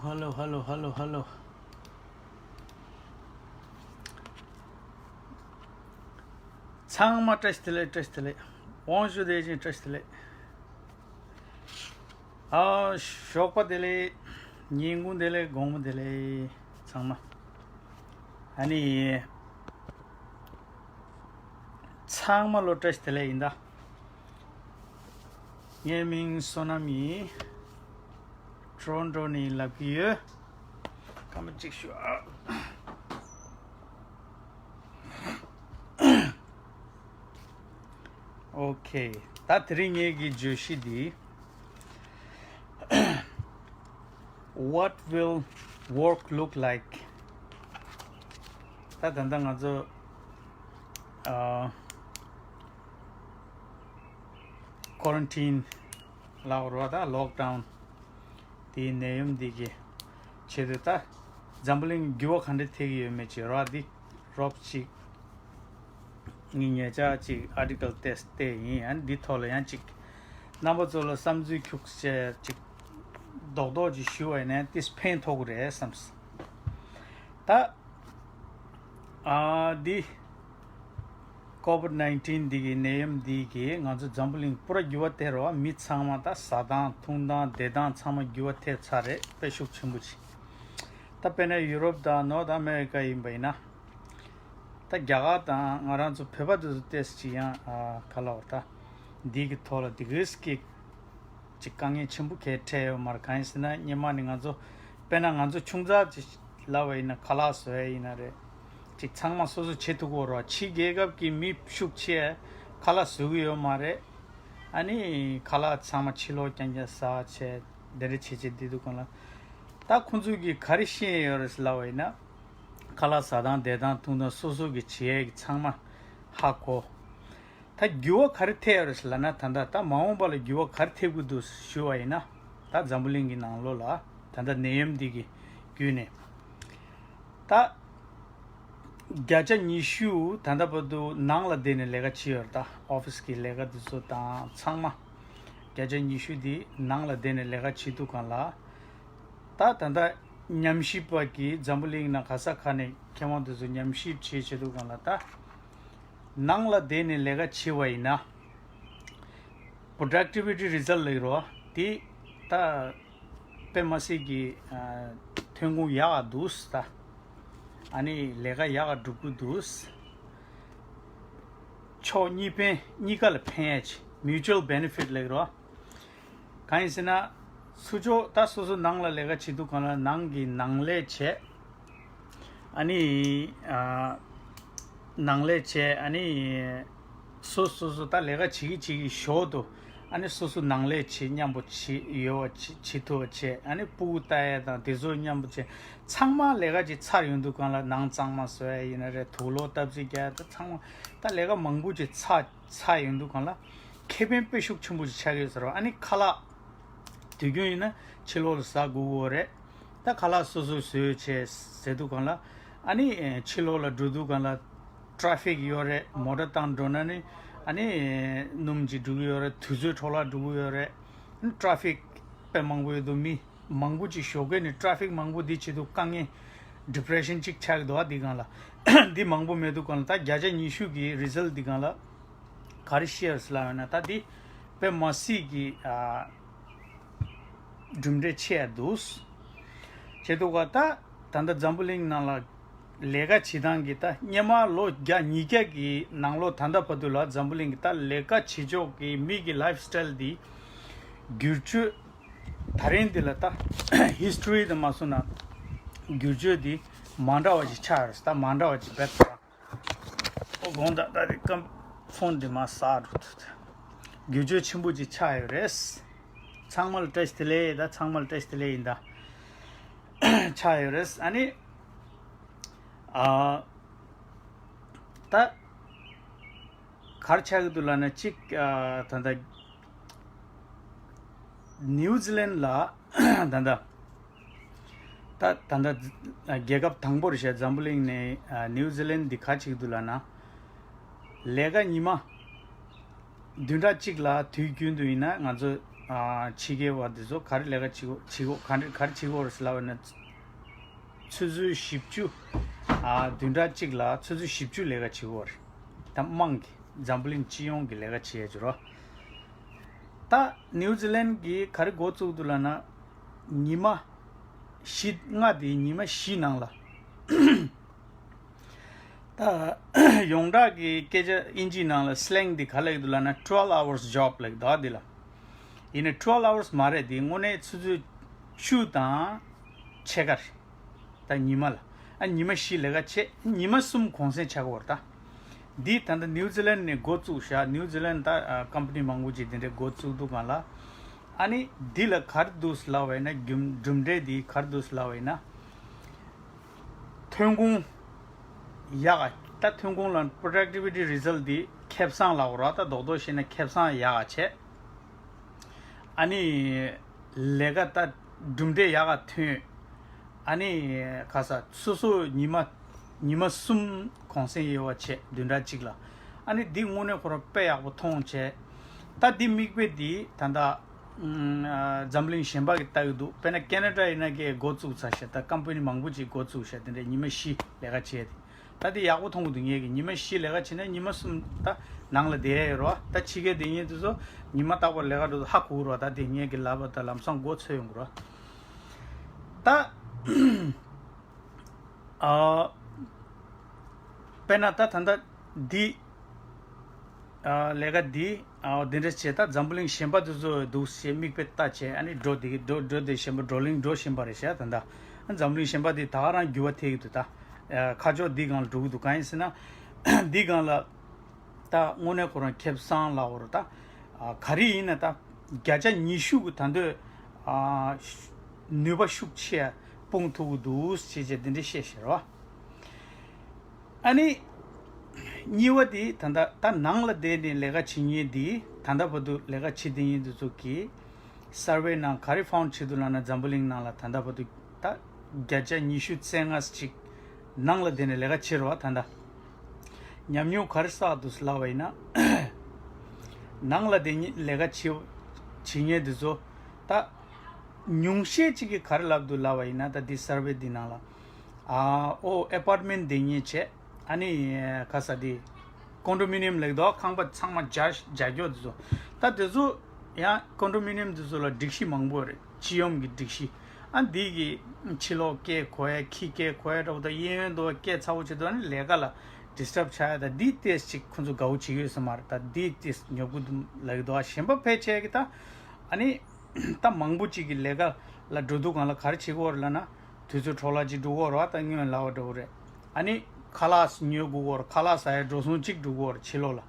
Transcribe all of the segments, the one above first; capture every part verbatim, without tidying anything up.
ཧ་ལོ་ཧ་ལོ་ཧ་ལོ་ཧ་ལོ། ཚང་མ་བཀྲ་ཤིས་བདེ་ལེགས། བཀྲ་ཤིས་བདེ་ལེགས། དབང་ཞུ་བདེ་ཅན་བཀྲ་ཤིས་བདེ་ལེགས། ཨ། ཞོགས་པ་བདེ་ལེགས། ཉིན་གུང་བདེ་ལེགས། དགོང་མོ་བདེ་ལེགས། ཚང་མ། ཨ་ནི། ཚང་མ་ལོ་བཀྲ་ཤིས་བདེ་ལེགས་ཡིན་ད། ངའི་མིང་བསོད་ནམས་ཡིན། ཊོ་རོན་ཊོ་ནས་ལབ་ཀྱི་ཡོད། སྐར་མ་གཅིག་ཞུ་ཨ། ཨོ་ཁེ། ད་དེ་རིང་ངེད་ཀྱི་བརྗོད་གཞི་འདི། What will work look like? ད་ད་ལྟ་ང་ཚོ་ཨ། ཀོ་རན་ཊིན་ལབ་རོགས། ད་ལོག་ཌའུན་དེའི་ནད་ཡམས་འདི་གི་ཆེད་དུ་ད་འཛམ་བུ་གླིང་འགྱུར་བ་ག་འདྲ་ཐེབས་ཀྱི་ཡོད་མེད་ཅིག་རོགས། འདི་རོབ་ཅིག་ངས་ཉེ་ཆར་ཅིག་ཨར་ཊི་ཀལ་བལྟས་བལྟས་ཡིན། ཨ་ནི་འདི་ཐོག་ལ་ཡང་ཅིག་རྣམ་པ་ཚོ་ལ་བསམ་ཚུལ་འཁྱུག་བྱས་ཅིག་རྡོག་རྡོག་ཅིག་ཞུ་བ་ཡིན་ན་ཏིས་ཕན་ཐོགས་ཀྱི་རེད་བསམས། ད་ཨ་འདི་ཀོ་བིཌ་ནའིན་ཊིན་འདི་གི་ནད་ཡམས་འདི་གིས་ང་ཚོ་འཛམ་བུ་གླིང་པུ་ར་འགྱུར་བ་ཐེབས་རེད་བ། མི་ཚང་མ་ད་ཟ་སྟངས་འཐུང་སྟངས་བསྡད་སྟངས་ཚང་མ་འགྱུར་བ་ཐེབས་ཚར་རེད། དཔེ་ཤུགས་ཆེན་པོ་ཅིག་ད་དཔེར་ན་ཡུ་རོབ་དང་ནོར་ཐ་ཨ་མེ་རི་ཀ་ཡིན་པ་ཡིན་ན། ད་རྒྱ་གར་དང་ང་རང་ཚོ་བོད་པ་དེ་ཚོ་ཏོག་ཙམ་ཅིག་ཡང་ཨ་ག་ལབ་དགོས་རེད། ད་འདི་གི་ཐོག་ལ་དེ་གིས་ཀྱི་ཅིག་དཀའ་ངལ་ཆེན་པོ་གང་ཡང་འཕྲད་ཡོད་མ་རེད། གང་ཡིན་ཟེར་ན་སྔོན་མ་ནས་ང་ཚོ་དཔེར་ན་ང་ཚོ་ཆུང་ཙག་ཅིག་ལབ་པ་ཡིན་ན་ཁ་ལག་བཟོ་ཡ་ཡིན་ན་རེད། ཅིག་ཚང་མ་སོ་སོ་བྱེད་ཐུབ་ཀྱི་ཡོད་རེད་བ། ཕྱི་རྒྱལ་ཁབ་ཀྱི་མི་ཤུགས་ཆེ་ཁ་ལག་བཟོ་གི་ཡོད་མ་རེད། ཨ་ནི་ཁ་ལག་ཚང་མ་ཕྱི་ལོགས་རྐྱང་རྐྱང་ཟ་བྱས་དེ་འདྲ་བྱེད་བྱེད་བསྡད་དུས་སྒང་ལ། ད་ཁོང་ཚོས་ཀྱིས་ག་རེ་ཤེས་ཡོད་རེད་ཟེར་ལབ་པ་ཡིན་ན། ཁ་ལག་ཟ་སྟངས་བསྡད་སྟངས་འཐུང་སྟངས་སོ་སོ་གི་བྱེད་ཡས་ཀྱི་ཚང་མ་ཧ་གོ། ད་འགྱུར་བ་ག་རེ་ཐེབས་ཡོད་རེད་ཟེར་ལབ་ན། ད་ལྟ་ད་མ་འོངས་པ་ལ་འགྱུར་བ་ག་རེ་ཐེབས་ཀྱི་འདུག་ཞུ་བ་ཡིན་ན། ད་འཛམ་བུ་གླིང་གི་ནང་ལོགས་ལ་ད་ལྟ་ནད་ཡམས་འདི་གི་བརྒྱུད་ནས་ད་བརྒྱ་ཆ་ཉི་ཤུ་ད་ལྟ་བར་དུ་ནང་ལ་བསྡད་ནས་ལས་ཀ་བྱས་ཡོད་རེད། ད་ཨོ་ཕི་སི་གི་ལས་ཀ་འདི་ཚོ་དང་ཚང་མ་བརྒྱ་ཆ་ཉི་ཤུ་འདི་ནང་ལ་བསྡད་ནས་ལས་ཀ་བྱེད་དུས་སྒང་ལ། ད་ད་ལྟ་ཉམས་ཞིབ་པ་གིས་འཛམ་བུ་གླིང་ནང་ག་ས་ག་ནས་མཁས་དབང་དེ་ཚོ་ཉམས་ཞིབ་བྱེད་བྱེད་དུས་སྒང་ལ། ད་ནང་ལ་བསྡད་ནས་ལས་ཀ་བྱེད་པ་ཡིན་ན་པོ་རོ་ཌག་ཊི་བི་ཊི་རི་ཛལ་ཊི་ལབ་ཀྱི་རེད་བ། དེ་ད་དཔེ་མ་སྲིད་ཀྱི་ཨ་ཐོན་ཁུངས་ཡག་ག་འདུག་ད། ཨ་ནི་ལས་ཀ་ཡག་ག་འགྲུབ་ཀྱི་འདུག་ཕྱོགས་གཉིས་ཕན། གཉིས་ཀ་ལ་ཕན་ཡ་ཆེ། མིའུ་ཅུ་ཨལ་བེ་ནེ་ཕིཊ་ལབ་ཀྱི་རེད་བ། གང་ཡིན་ཟེར་ན། ཚུར་ཕྱོགས་ད་སོ་སོ་ནང་ལ་ལས་ཀ་བྱེད་དུས་སྒང་ལ་ནང་གི་ནང་ལས་བྱས། ཨ་ནི་ཨ་ནང་ལས་བྱས། ཨ་ནི་སོ་སོ་སོ་ད་ལས་ཀ་བྱེད་ཀྱི་བྱེད་ཀྱི་ཞོར་དུ་ཨ་ནི་སོ་སོ་ནང་ལས་བྱེད་མཉམ་པོ་བྱེད་ཡོད་པ་བྱེད་བྱེད་ཐུབ་པ་བྱས། ཨ་ནི་སྤུ་གུ་ལྟ་ཡ་དང་དེ་ཚོ་མཉམ་པོ་བྱས། ཚང་མ་ལས་ཀ་ཅིག་ཚར་ཡོང་དུས་སྒང་ལ་ནང་གཙང་མ་བཟོ་ཡ་ཡིན་ན་རེད། དུག་ལོག་བཏབ་རྩིས་རྒྱག་ཡ་ད་ཚང་མ་ད་ལས་ཀ་མང་པོ་ཅིག་ཚར་ཚར་ཡོང་དུས་སྒང་ལ་ཁེ་ཕན་དཔེ་ཤུགས་ཆེན་པོ་ཅིག་ཆགས་ཀྱི་ཡོད་ཟེར་བ། ཨ་ནི་ཁ་ལག་དུས་རྒྱུན་ཡིན་ན་ཕྱི་ལོགས་ལ་ཟ་དགོས་ཀྱི་ཡོད་རེད། ད་ཁ་ལག་སོ་སོས་བཟོས་བྱས་ཟེར་དུས་སྒང་ལ། ཨ་ནི་ཕྱི་ལོགས་ལ་འགྲོ་དུས་སྒང་ལ་ཊ་རེ་ཕིག་ཡོད་རེད། མོ་ཊ་བཏང་འགྲོ་ན་ནི་ཨ་ནི་སྣུམ་ཅིག་འགྲོ་གི་ཡོད་རེད། དུས་ཚོད་འཕྲོ་བརླག་འགྲོ་གི་ཡོད་རེད། ཨ་ནི་ཊ་རེ་ཕིག་དཔེ་མང་པོ་ཡོད་དུས་མི་མང་པོ་ཅིག་ཞོགས་ཀས་ནས་ཊ་རེ་ཕིག་མང་པོ་འདི་བྱེད་དུས་དཀའ་ངལ་ཌི་པི་རེ་ཤན་ཅིག་ཆགས་ཀྱི་འདུག་ཨ། འདི་སྒང་ལ་འདི་མང་པོ་མེད་དུས་སྒང་ལ། ད་བརྒྱ་ཆ་ཉི་ཤུ་གི་རི་ཛལ་ཊི་འདི་སྒང་ལ་ག་རེ་ཤེར་ལབ་ཡོད་ན། ད་འདི་དཔེ་མ་སྲིད་ཀྱི་ཨ་གྲུབ་འབྲས་ཆེ་ཡ་འདུག་བྱེད་དུས་སྒང་ད་ད་ལྟ་འཛམ་བུ་གླིང་ནང་ལ་ལས་ཀ་བྱེད་སྟངས་ཀྱི་ད་སྔོན་མ་ལོ་བརྒྱ་ཉིས་བརྒྱ་གི་ནང་ལོགས་ད་ལྟ་བར་དུ་ལ་འཛམ་བུ་གླིང་གི་ད་ལས་ཀ་བྱེད་ཕྱོགས་ཀྱི་མི་གི་ལའིཕ་སི་ཊལ་འདི་བསྒྱུར་བཅོས། ད་རིང་འདི་ལ་ད་ཧིས་ཊོ་རི་དང་མ་སོང་ན་བསྒྱུར་བཅོས་འདི་མ་འདྲ་བ་ཞིག་ཆགས་ཡོད་རེད། ད་མ་འདྲ་བ་ཅིག་བེད་ཐོག་ཨོ་དགོངས་དག་ད་རེས་ཀམ་ཕོན་འདི་མ་ཟག་འགྲོ་ཐུབ། བསྒྱུར་བཅོས་ཆེན་པོ་ཅིག་ཆགས་ཡོད་རེད། ཚང་མ་ལ་བཀྲ་ཤིས་བདེ་ལེགས། ད་ཚང་མ་ལ་བཀྲ་ཤིས་བདེ་ལེགས་ཡིན་ད། ཆགས་ཡོད་རེད། ཨ་ནི་ཨ་ད་ག་རེ་ཆགས་ཀྱི་འདུག་ལབ་ན། གཅིག་ཨ་ད་ལྟ་ནིའུ་ཛི་ལན་ལ་ད་ལྟ་ད་ད་ལྟ་རྒྱལ་ཁབ་དང་པོ་རེད་ཤག་འཛམ་བུ་གླིང་ནས་ཨ་ནིའུ་ཛི་ལན་འདི་ག་བྱེད་ཀྱི་འདུག་ལབ་ན། ལས་ཀ་ཉི་མ་བདུན་ཕྲག་གཅིག་ལ་དུས་རྒྱུན་དུ་ཡིན་ན་ང་ཚོ་ ཕྱི་རྒྱལ་བ་འདི་ཚོ་ག་རེ་ལས་ཀ་བྱེད་དགོས་བྱེད་དགོས་ག་འདྲ་ག་རེ་བྱེད་དགོས་རེད་ཟེར་ལབ་པ་ན། ཆུ་ཚོད་བཞི་བཅུ། བདུན་ཕྲག་གཅིག་ལ་ཆུ་ཚོད་བཞི་བཅུ་ལས་ཀ་བྱེད་དགོས་རེད། ད་དམངས་ཀྱི་འཛམ་བུ་གླིང་སྤྱི་ཡོངས་ཀྱི་ལས་ཀ་བྱེད་ཡ་ཅིག་རོ། ད་ནིའུ་ཛི་ལན་གྱིས་ག་རེ་འགོ་བཙུགས་འདུག་ལབ་ན། ཉི་མ་བཞི་ལྔ་དེ་ཉི་མ་བཞི་ནང་ལ། ད་ཡོངས་གྲགས་ཀྱི་སྐད་ཆ་ཨིན་ཇིའི་ནང་ལ་སི་ལེང་འདི་ག་ལབ་ཀྱི་འདུག་ལབ་ན། twelve hours job ལབ་ཀྱི་འདུག་འདི་ལ། ཡིན་ནའི་twelve hours མ་རེད། འདི་དངོས་གནས་ཆུ་ཚོད་བཅུ་དང་ཕྱེད་ཀ་རེད། ད་ཉི་མ་ལ་ཨ་ཉི་མ་བཞི་ལས་ཀ་བྱེད། ཉི་མ་གསུམ་གུང་སེང་ཆགས་ཀྱི་ཡོད་རེད་ད། འདི་ད་ལྟ་ནིའུ་ཛི་ལན་ནས་འགོ་བཙུགས་ཤག་ནིའུ་ཛི་ལན་ད་ཀམ་པ་ནི་མང་པོ་ཅིག་འདི་འདྲའི་འགོ་བཙུགས་འདུག་ག་ལ། ཨ་ནི་འདི་ལ་ག་རེ་འདུག་ལབ་པ་ཡིན་ན། གྲུབ་འབྲས་འདི་ག་རེ་འདུག་ལབ་པ་ཡིན་ན། ཐོན་ཁུངས་ཡག་ག་ད་ཐོན་ཁུངས་ལ་productivity result འདི་ཁེ་བཟང་ལབ་དགོས་རེད། ད་རྡོག་རྡོག་བཤད་ན་ཁེ་བཟང་ཡག་ག་བྱས། ཨ་ནི་ལས་ཀ་ད་གྲུབ་འབྲས་ཡག་ག་ཐོན། ཨ་ནི་ག་ས་སོ་སོ་ཉི་མ་ཉི་མ་གསུམ་གུང་སེང་ཡོད་པ་བྱས་བདུན་ཕྲག་གཅིག་ལ། ཨ་ནི་འདི་དངོས་གནས་ཁོ་རང་དཔེ་ཡག་པོ་མཐོང་བྱས། ད་འདི་མིག་དཔེ་འདི་ད་ལྟ་འཛམ་གླིང་གཞན་པ་གིས་ལྟ་གི་འདུག་དཔེར་ན་ཁེ་ན་ཌ་ཡིན་ན་ཀྱེ་འགོ་བཙུགས་ཚར་ཤག་ད་ཀམ་པ་ནི་མང་པོ་ཅིག་འགོ་བཙུགས་ཤག་དེ་འདྲའི་ཉི་མ་བཞི་ལས་ཀ་བྱས་ཏེ། ད་དེ་ཡག་པོ་མཐོང་གི་འདུག་ངས་ཀྱི་ཉི་མ་བཞི་ལས་ཀ་བྱས་ན་ཉི་མ་གསུམ་ད་ནང་ལ་བསྡད་ཡ་ཡོད་རེད་བ། ད་ཕྱི་རྒྱལ་བསྡད་མཁན་དེ་ཚོ་ཉི་མ་རྟག་པར་ལས་ཀ་འགྲོ་དུས་ཧ་གོ་གི་རེད་བ། ད་དེ་ངས་ཀྱི་ལབ་པ་ད་ལམ་སང་མགོ་ཚོས་ཡོང་གི་རེད་བ། ད་ཨ་དཔེར་ན་ད་ད་ལྟ་འདི་ཨ་ལས་ཀ་འདི་ཨ་འདི་འདྲ་བྱས། ད་འཛམ་བུ་གླིང་གཞན་པ་དེ་ཚོ་འདུག་ཞེས་མིག་དཔེ་ལྟ་བྱས། ཨ་ནི་འགྲོ་དེ་འགྲོ་འགྲོ་དེ་གཞན་པ་བགྲོ་གླེང་འགྲོ་བཞིན་པ་རེད་ཤག་ད་ལྟ་འཛམ་བུ་གླིང་གཞན་པ་དེ་ད་ག་རང་འགྱུར་བ་ཐེབས་ཀྱི་འདུག་ད་ཨ་ཁ་ཕྱོགས་འདི་སྒང་ལ་འགྲོ་གི་འདུག་གང་ཡིན་ཟེར་ན། འདི་སྒང་ལ་ད་དངོས་གནས་ཁོ་རང་ཁེ་བཟང་ལབ་དགོས་རེད་ད། ཨ་ག་རེ་ཡིན་ན་ད་བརྒྱ་ཆ་ཉི་ཤུ་གི་ད་འདོད་ཨ་ནུས་པ་ཤུགས་ཆེ་སྤུངས་ཐུབ་ཀྱི་འདུག་ཅེས་བྱས་འདི་འདྲ་བཤད་ཤག་རེད་བ། ཨ་ནི་གཉིས་པ་དེ་ད་ལྟ་ད་ནང་ལ་བསྡད་ནས་ལས་ཀ་བྱེད་མཁན་དེ་ད་ལྟ་བར་དུ་ལས་ཀ་བྱེད་བསྡད་མཁན་དེ་ཚོ་གིས་སར་ཝེ་ནང་ག་རེ་ཕའུན་ཌི་བྱེད་འདུག་ལབ་ན། འཛམ་བུ་གླིང་ནང་ལ་ད་ལྟ་བར་དུ་ད་བརྒྱ་ཆ་ཉི་ཤུ་རྩ་ལྔ་ཅིག་ནང་ལ་བསྡད་ནས་ལས་ཀ་བྱེད་རེད་བ། ད་ལྟ་ཉམས་མྱོང་ག་རེ་བསགས་འདུག་ལབ་པ་ཡིན་ན། ནང་ལ་བསྡད་མཁན་ལས་ཀ་བྱེད་བྱེད་མཁན་དེ་ཚོ་ད་ཉུང་ཤས་ཅིག་གིས་ག་རེ་ལབ་འདུག་ལབ་པ་ཡིན་ན། ད་འདི་སར་ཝེ་འདི་ནང་ལ། ཨ་ཨོ་ཨེ་པར་ཊི་མེན་ཊི་བསྡད་མཁན་བྱས། ཨ་ནི་ག་ས་དེ་ཀོན་ཌོ་མི་ནི་ཡམ་ལབ་འདུག་ཁང་པ་ཚང་མ་རྒྱ་རྒྱ་སྐྱོ་དེ་ཚོ། ད་དེ་ཚོ་ཡང་ཀོན་ཌོ་མི་ནི་ཡམ་དེ་ཚོ་ལ་སྒྲིག་གཞི་མང་པོ་རེད། སྤྱི་ཡོངས་ཀྱི་སྒྲིག་གཞི། ཨ་འདི་གི་ཕྱི་ལོགས་སྐད་གོ་ཡ་ཁྱི་སྐད་གོ་ཡ་འདྲ་པོ་དང་གཡས་གཡོན་དུ་སྐད་ཚ་པོ་བྱེད་དུས་ཨ་ནི་ལས་ཀ་ལ་ཌིས་ཊབ་ཆགས་ཡ། ད་འདི་ཏོག་ཙམ་ཅིག་ཁོ་ཚོ་དགའ་པོ་བྱེད་ཀྱི་ཡོད་ས་མ་རེད། ད་འདི་ཏོག་ཙམ་ཉོབ་གི་འདུག་ལབ་ཀྱི་འདུག་ཨ་གཞན་པ་ཕལ་ཆེར་གྱི་ད་ཨ་ནི་ད་མང་པོ་ཅིག་གི་ལས་ཀ་ལ་འགྲོ་དུས་སྒང་ལ་ག་རེ་བྱེད་ཀྱི་ཡོད་རེད་ལབ་ན། དུས་ཚོད་འཕྲོ་བརླག་ཅིག་འགྲོ་གི་ཡོད་རེད་བ། ད་སྔོན་ལབ་པ་འདྲ་པོ་རེད། ཨ་ནི་ཁ་ལག་ཉོ་དགོས་ཀྱི་ཡོད་རེད། ཁ་ལག་ཟ་ཡ་འགྲོ་སོང་ཅིག་འགྲོ་གི་ཡོད་རེད་ཕྱི་ལོགས་ལ།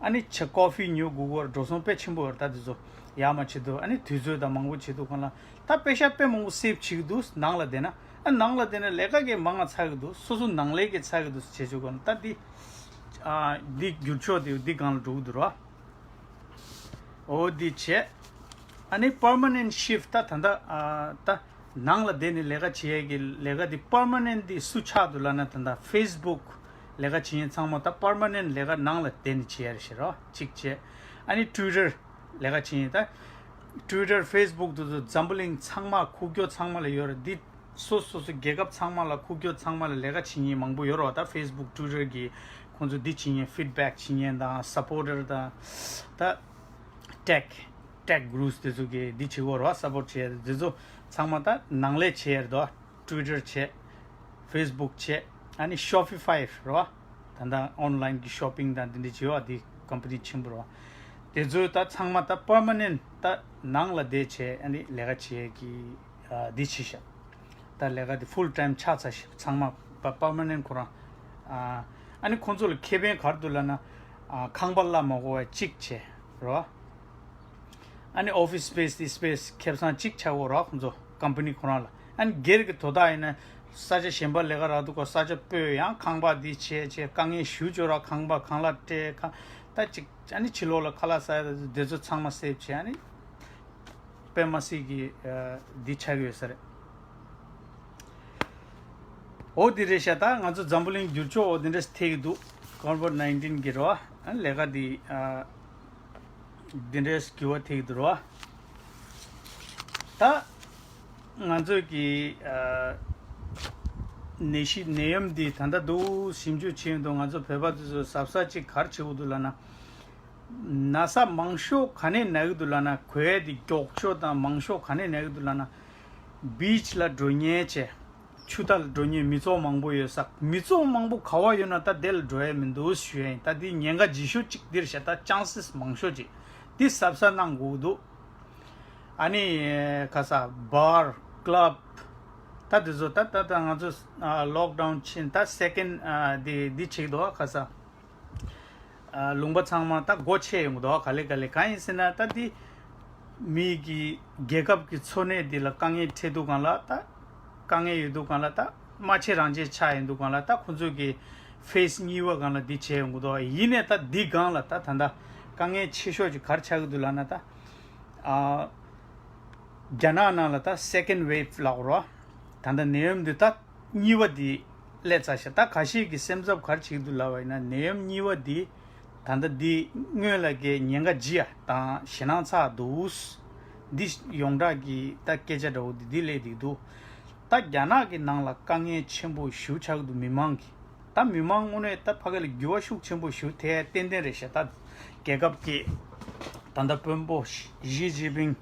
ཨ་ནི་ཆ་ཀོ་ཕི་ཉོ་དགོས་ཀྱི་ཡོད་རེད། འགྲོ་སོང་དཔེ་ཆེན་པོ་ཡོད་རེད། ད་དེ་ཚོ་ཡག་མ་བྱེད་དུས་ཨ་ནི་དུས་ཚོད་དང་མང་པོ་བྱེད་དུས་སྒང་ལ་ད་པེ་ཤ་དཔེ་མང་པོ་སེབ་བྱེད་ཀྱི་འདུག་ནང་ལ་བསྡད་ན། ཨ་ནང་ལ་བསྡད་ན་ལས་ཀ་གི་མང་ང་ཚ་གི་འདུག་སོ་སོ་ནང་ལས་ཀྱི་ཚ་གི་འདུག་བྱེད་ཆོག་གི་ཡོད་རེད། ད་འདི་ཨ་འདི་འགྱུར་ཕྱོགས་དེ་འདི་སྒང་ལ་འགྲོ་གི་འདུག་ར། འོ་འདི་བྱས། ཨ་ནི་པར་མ་ནེན་ཊི་ཤིཕ་ཊི་ད་ད་ལྟ་ཨ་ད་ནང་ལ་བསྡད་ནས་ལས་ཀ་བྱེད་ཡས་ཀྱི་ལས་ཀ་འདི་པར་མ་ནེན་ཊི་འདི་སུ་ཆགས་འདུག་ལབ་ན། ད་ལྟ་ཕེ་སི་བུག་ལས་ཀ་བྱེད་མཁན་ཚང་མ་ད་པར་མ་ནེན་ཊི་ལས་ཀ་ནང་ལ་བསྡད་ནས་བྱེད་ཡ་རེད་ཤག་ར། གཅིག་བྱས། ཨ་ནི་ཊུ་ཝི་ཊར་ལས་ཀ་བྱེད་མཁན་ད་ཊུ་ཝི་ཊར་ཕེ་སི་བུག་དེ་ཚོ་འཛམ་བུ་གླིང་ཚང་མ་ཁུག་ཀྱོག་ཚང་མ་ལ་ཡོད་རེད། འདི་སོ་སོ་སོ་རྒྱལ་ཁབ་ཚང་མ་ལ་ཁུག་ཀྱོག་ཚང་མ་ལ་ལས་ཀ་བྱེད་མཁན་མང་པོ་ཡོད་རེད་བ། ད་ཕེ་སི་བུག་ཊུ་ཝི་ཊར་གི་ཁོང་ཚོ་འདི་བྱེད་མཁན་ཕིཌ་བེག་བྱེད་མཁན་དང་སཔོར་ཊར་དང་ད་ཊེག་ཊེག་གུ་རུ་སི་དེ་ཚོ་གི་འདི་བྱེད་ཀྱི་ཡོད་རེད་བ། སཔོར་ཊི་བྱེད་ཡ་དེ་ཚོ་ཚང་མ་ད་ནང་ལས་བྱེད་ཡ་རེད་དོ། ཊུ་ཝི་ཊར་བྱས། ཕེ་སི་བུག་བྱས། ཨ་ནི་ཤོ་ཕི་ཕའི་རེད་བ། ད་ལྟ་ཨོན་ལའིན་གི་ཤོ་པིང་དང་འདི་འདྲ་བྱེད་པ་འདི་ཀམ་པ་ནི་ཆེན་པོ་རེད་བ། དེ་ཚོས་ད་ཚང་མ་ད་པར་མ་ནེན་ཊི་ད་ནང་ལ་བསྡད་བྱས་ཨ་ནི་ལས་ཀ་བྱེད་ཀྱི་ཨ་འདི་བྱས་ཤག་ད་ལས་ཀ་འདི་ཕུལ་ཊའིམ་ཆགས་ཚར་ཤག་ཚང་མ་པ་པར་མ་ནེན་ཊི་ཁོ་རང་ཨ་ཨ་ནི་ཁོང་ཚོ་ལ་ཁེ་ཕན་ག་རེ་འདུག་ལབ་ན། ཨ་ཁང་པ་གླ་མ་དགོས་པ་གཅིག་བྱས་རེད་བ། ཨ་ནི་ཨོ་ཕི་སི་སི་པེ་སི་འདི་སི་པེ་སི་ཁེ་བཟང་གཅིག་ཆགས་ཡོད་རེད་བ། ཁོང་ཚོ་ཀམ་པ་ནི་ཁོ་རང་ལ། ཨ་ནི་སྒེར་གྱི་དོ་བདག་ཡིན་ན་ས་ཆ་གཞན་པ་ལས་ཀ་རག་འདུག་ག་ས་ཆ་སྤོས། ཡང་ཁང་པ་འདི་བྱས་བྱས་དཀའ་ངལ་ཞེ་པོ་ཅིག་ཡོད་རེད། ཁང་པ་གང་ལ་སྤྲད། ཁ་ད་ཅིག་ཨ་ནི་ཕྱི་ལོགས་ལ་ཁ་ལག་ཟ་ཡ་དེ་ཚོ་ཚང་མ་སེབ་བྱས། ཨ་ནི་དཔེ་མ་སྲིད་ཀྱི་ཨ་འདི་ཆགས་ཀྱི་ཡོད་ས་རེད། འོ་འདི་རེད་ཤག་ད་ང་ཚོ་འཛམ་བུ་གླིང་འགྱུར་ཕྱོགས་འོ་འདི་འདྲ་ཐེབས་ཀྱི་འདུག་ཀོ་ཝིཌ་ནའིན་ཊིན་གྱི་རེད་བ། ཨ་ལས་ཀ་འདི་ཨ་འདི་འདྲའི་འགྱུར་བ་ཐེབས་ཀྱི་འདུག་རེད་བ། ད་ང་ཚོས་ཀྱི་ཨ་ནད་གཞི་ནད་ཡམས་འདི་ད་ལྟ་འདུག་ཞིབ་འཇུག་བྱེད་ཡོང་དུས། ང་ཚོ་བོད་པ་དེ་ཚོ་གཟབ་གཟབ་ཅིག་ག་རེ་བྱེད་དགོས་འདུག་ལབ་ན། ན་ཚ་མང་ཤོས་ག་ནས་ན་གི་འདུག་ལབ་ན། གོ་ཡ་དེ་མགྱོགས་ཤོས་དང་མང་ཤོས་ག་ནས་ན་གི་འདུག་ལབ་ན། བིཆ་ལ་འགྲོ་མཁན་བྱས། ཆུ་རྟ་ལ་འགྲོ་མཁན་མི་ཚོགས་མང་པོ་ཡོད་ས། མི་ཚོགས་མང་པོ་ག་བ་ཡོད་ན་ད་དེ་ལ་འགྲོ་ཡ་མི་འདུག་ཞུ་ཡ་ཡིན། ད་དེ་ཉེན་ཁ་ལྗིད་ཤོས་གཅིག་འདིར་བཤད། ད་ཅན་སེས་མང་ཤོས་ཅིག་འདི་གཟབ་གཟབ་གནང་དགོས་ཀྱི་འདུག་ཨ་ནི་ཁ་ས་བར་ཀླབ་ད་དེ་ཚོ་ད་ད་ད་ང་ཚོ་ལོག་ཌའུན་ཕྱིན་ད་སེ་ཀེན་འདི་འདི་བྱེད་འདུག་ཁ་ས། ཨ་ལུང་པ་ཚང་མ་ད་སྒོ་ཕྱེ་ཡོང་གི་འདུག་ག་ལེ་ག་ལེ། གང་ཡིན་ཟེར་ན་ད་འདི་མི་གི་རྒྱལ་ཁབ་ཀྱི་འཚོ་གནས་འདི་ལ་དཀའ་ངལ་འཕྲད་དུས་སྒང་ལ། ད་དཀའ་ངལ་ཡོད་དུས་སྒང་ལ། ད་མ་ཕྱེ་རང་ཕྱེ་ཆགས་ཡོང་དུས་སྒང་ལ། ད་ཁོང་ཚོ་གི་ཕེ་སི་གཉིས་པ་སྒང་ལ་འདི་བྱས་ཡོང་གི་འདུག་ཡིན་ནའི་ད་འདི་སྒང་ལ་ད་ད་ད་དཀའ་ངལ་ཆེ་ཤོས་ཅིག་ག་རེ་ཆགས་ཀྱི་འདུག་ལབ་ན། ད་ཨ་རྒྱ་ནག་ནང་ལ་ད་སེ་ཀེན་ཝེབ་ལབ་རོ། ད་ད་ནད་ཡམས་འདི་ད་གཉིས་པ་འདི་སླེབས་ཚར་ཤག་ད་ཁ་ཤས་ཀྱིས་སེམས་འཚབ་ག་རེ་བྱེད་ཀྱི་འདུག་ལབ་པ་ཡིན་ན། ནད་ཡམས་གཉིས་པ་འདི་ད་ལྟ་འདི་སྔོན་ལ་གི་ཉེན་ཁ་ལྗི་ཡ་དང་ཞེད་སྣང་ཚ་འདུག་འདི་ཡོངས་གྲགས་ཀྱི་ད་སྐད་ཆ་འདྲ་བོ་འདི་འདི་སླེབས་བསྡད་འདུག་ད་རྒྱ་ནག་གི་ནང་ལ་དཀའ་ངལ་ཆེན་པོ་ཞེ་པོ་ཆགས་ཀྱི་འདུག་མི་མང་གི། ད་མི་མང་དངོས་གནས་ད་ཕ་གི་ལ་འགྱུར་བ་ཤུགས་ཆེན་པོ་ཞེ་པོ་ཐེབས་ཡ་ཏན་ཏན་རེད་ཤག་ད་རྒྱལ་ཁབ་ཀྱི་ད་ལྟ་དཔོན་པོ་ཞི་ཅིན་ཕིང་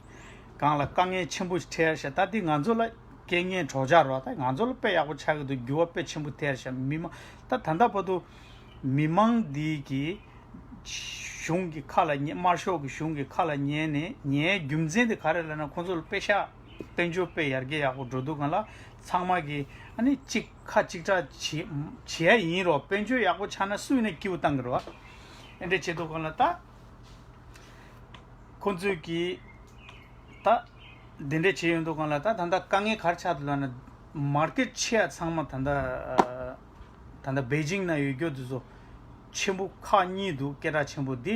སྒང་ལ་དཀའ་ངལ་ཆེན་པོ་ཞིག་འཕྲད་ཤག་ད་འདི་ང་ཚོ་ལ་རྐྱེན་ངན་གྲོགས་ཆགས་རོགས། ད་ང་ཚོ་ལ་དཔེ་ཡག་པོ་ཆགས་ཀྱི་འདུག་འགྱུར་བ་དཔེ་ཆེན་པོ་ཐེབས་ཤག་མི་མང་ད་ད་ལྟ་བར་དུ་མི་མང་འདི་གི་གཞུང་གི་ཁ་ལ་ཉན། དམར་ཤོག་གི་གཞུང་གི་ཁ་ལ་ཉན་ནས། ཉན་རྒྱུ་མཚན་དེ་ག་རེ་ལབ་ན། ཁོང་ཚོ་ལ་དཔེ་ཤག་དཔལ་འབྱོར་དཔེ་ཡར་རྒྱས་ཡག་པོ་འགྲོ་དུས་སྒང་ལ། ཚང་མ་གིས་ཨ་ནི་གཅིག་ཁ་གཅིག་གྲགས་བྱེད་བྱེད་ཡ་ཡིན་རོགས། དཔལ་འབྱོར་ཡག་པོ་ཆགས་ན་སུ་ཡིན་ན་སྐྱིད་པོ་བཏང་གི་རོགས། ཨེ་འདྲ་བྱེད་དུས་སྒང་ལ་ད་ཁོང་ཚོས་ཀྱིས་ད་འདི་འདྲ་བྱེད་ཡོང་དུས་སྒང་ལ། ད་ད་ལྟ་དཀའ་ངལ་ག་རེ་ཆགས་འདུག་ལབ་ན། མར་ཀེཊ་ཆེ་ཡ་ཚང་མ་ད་ལྟ་ད་ལྟ་པེ་ཅིང་ནང་ཡོད་རྒྱུ་དེ་ཚོ་ཆེན་པོ་ཁག་གཉིས་འདུག་སྐད་གྲགས་ཆེན་པོ་འདི་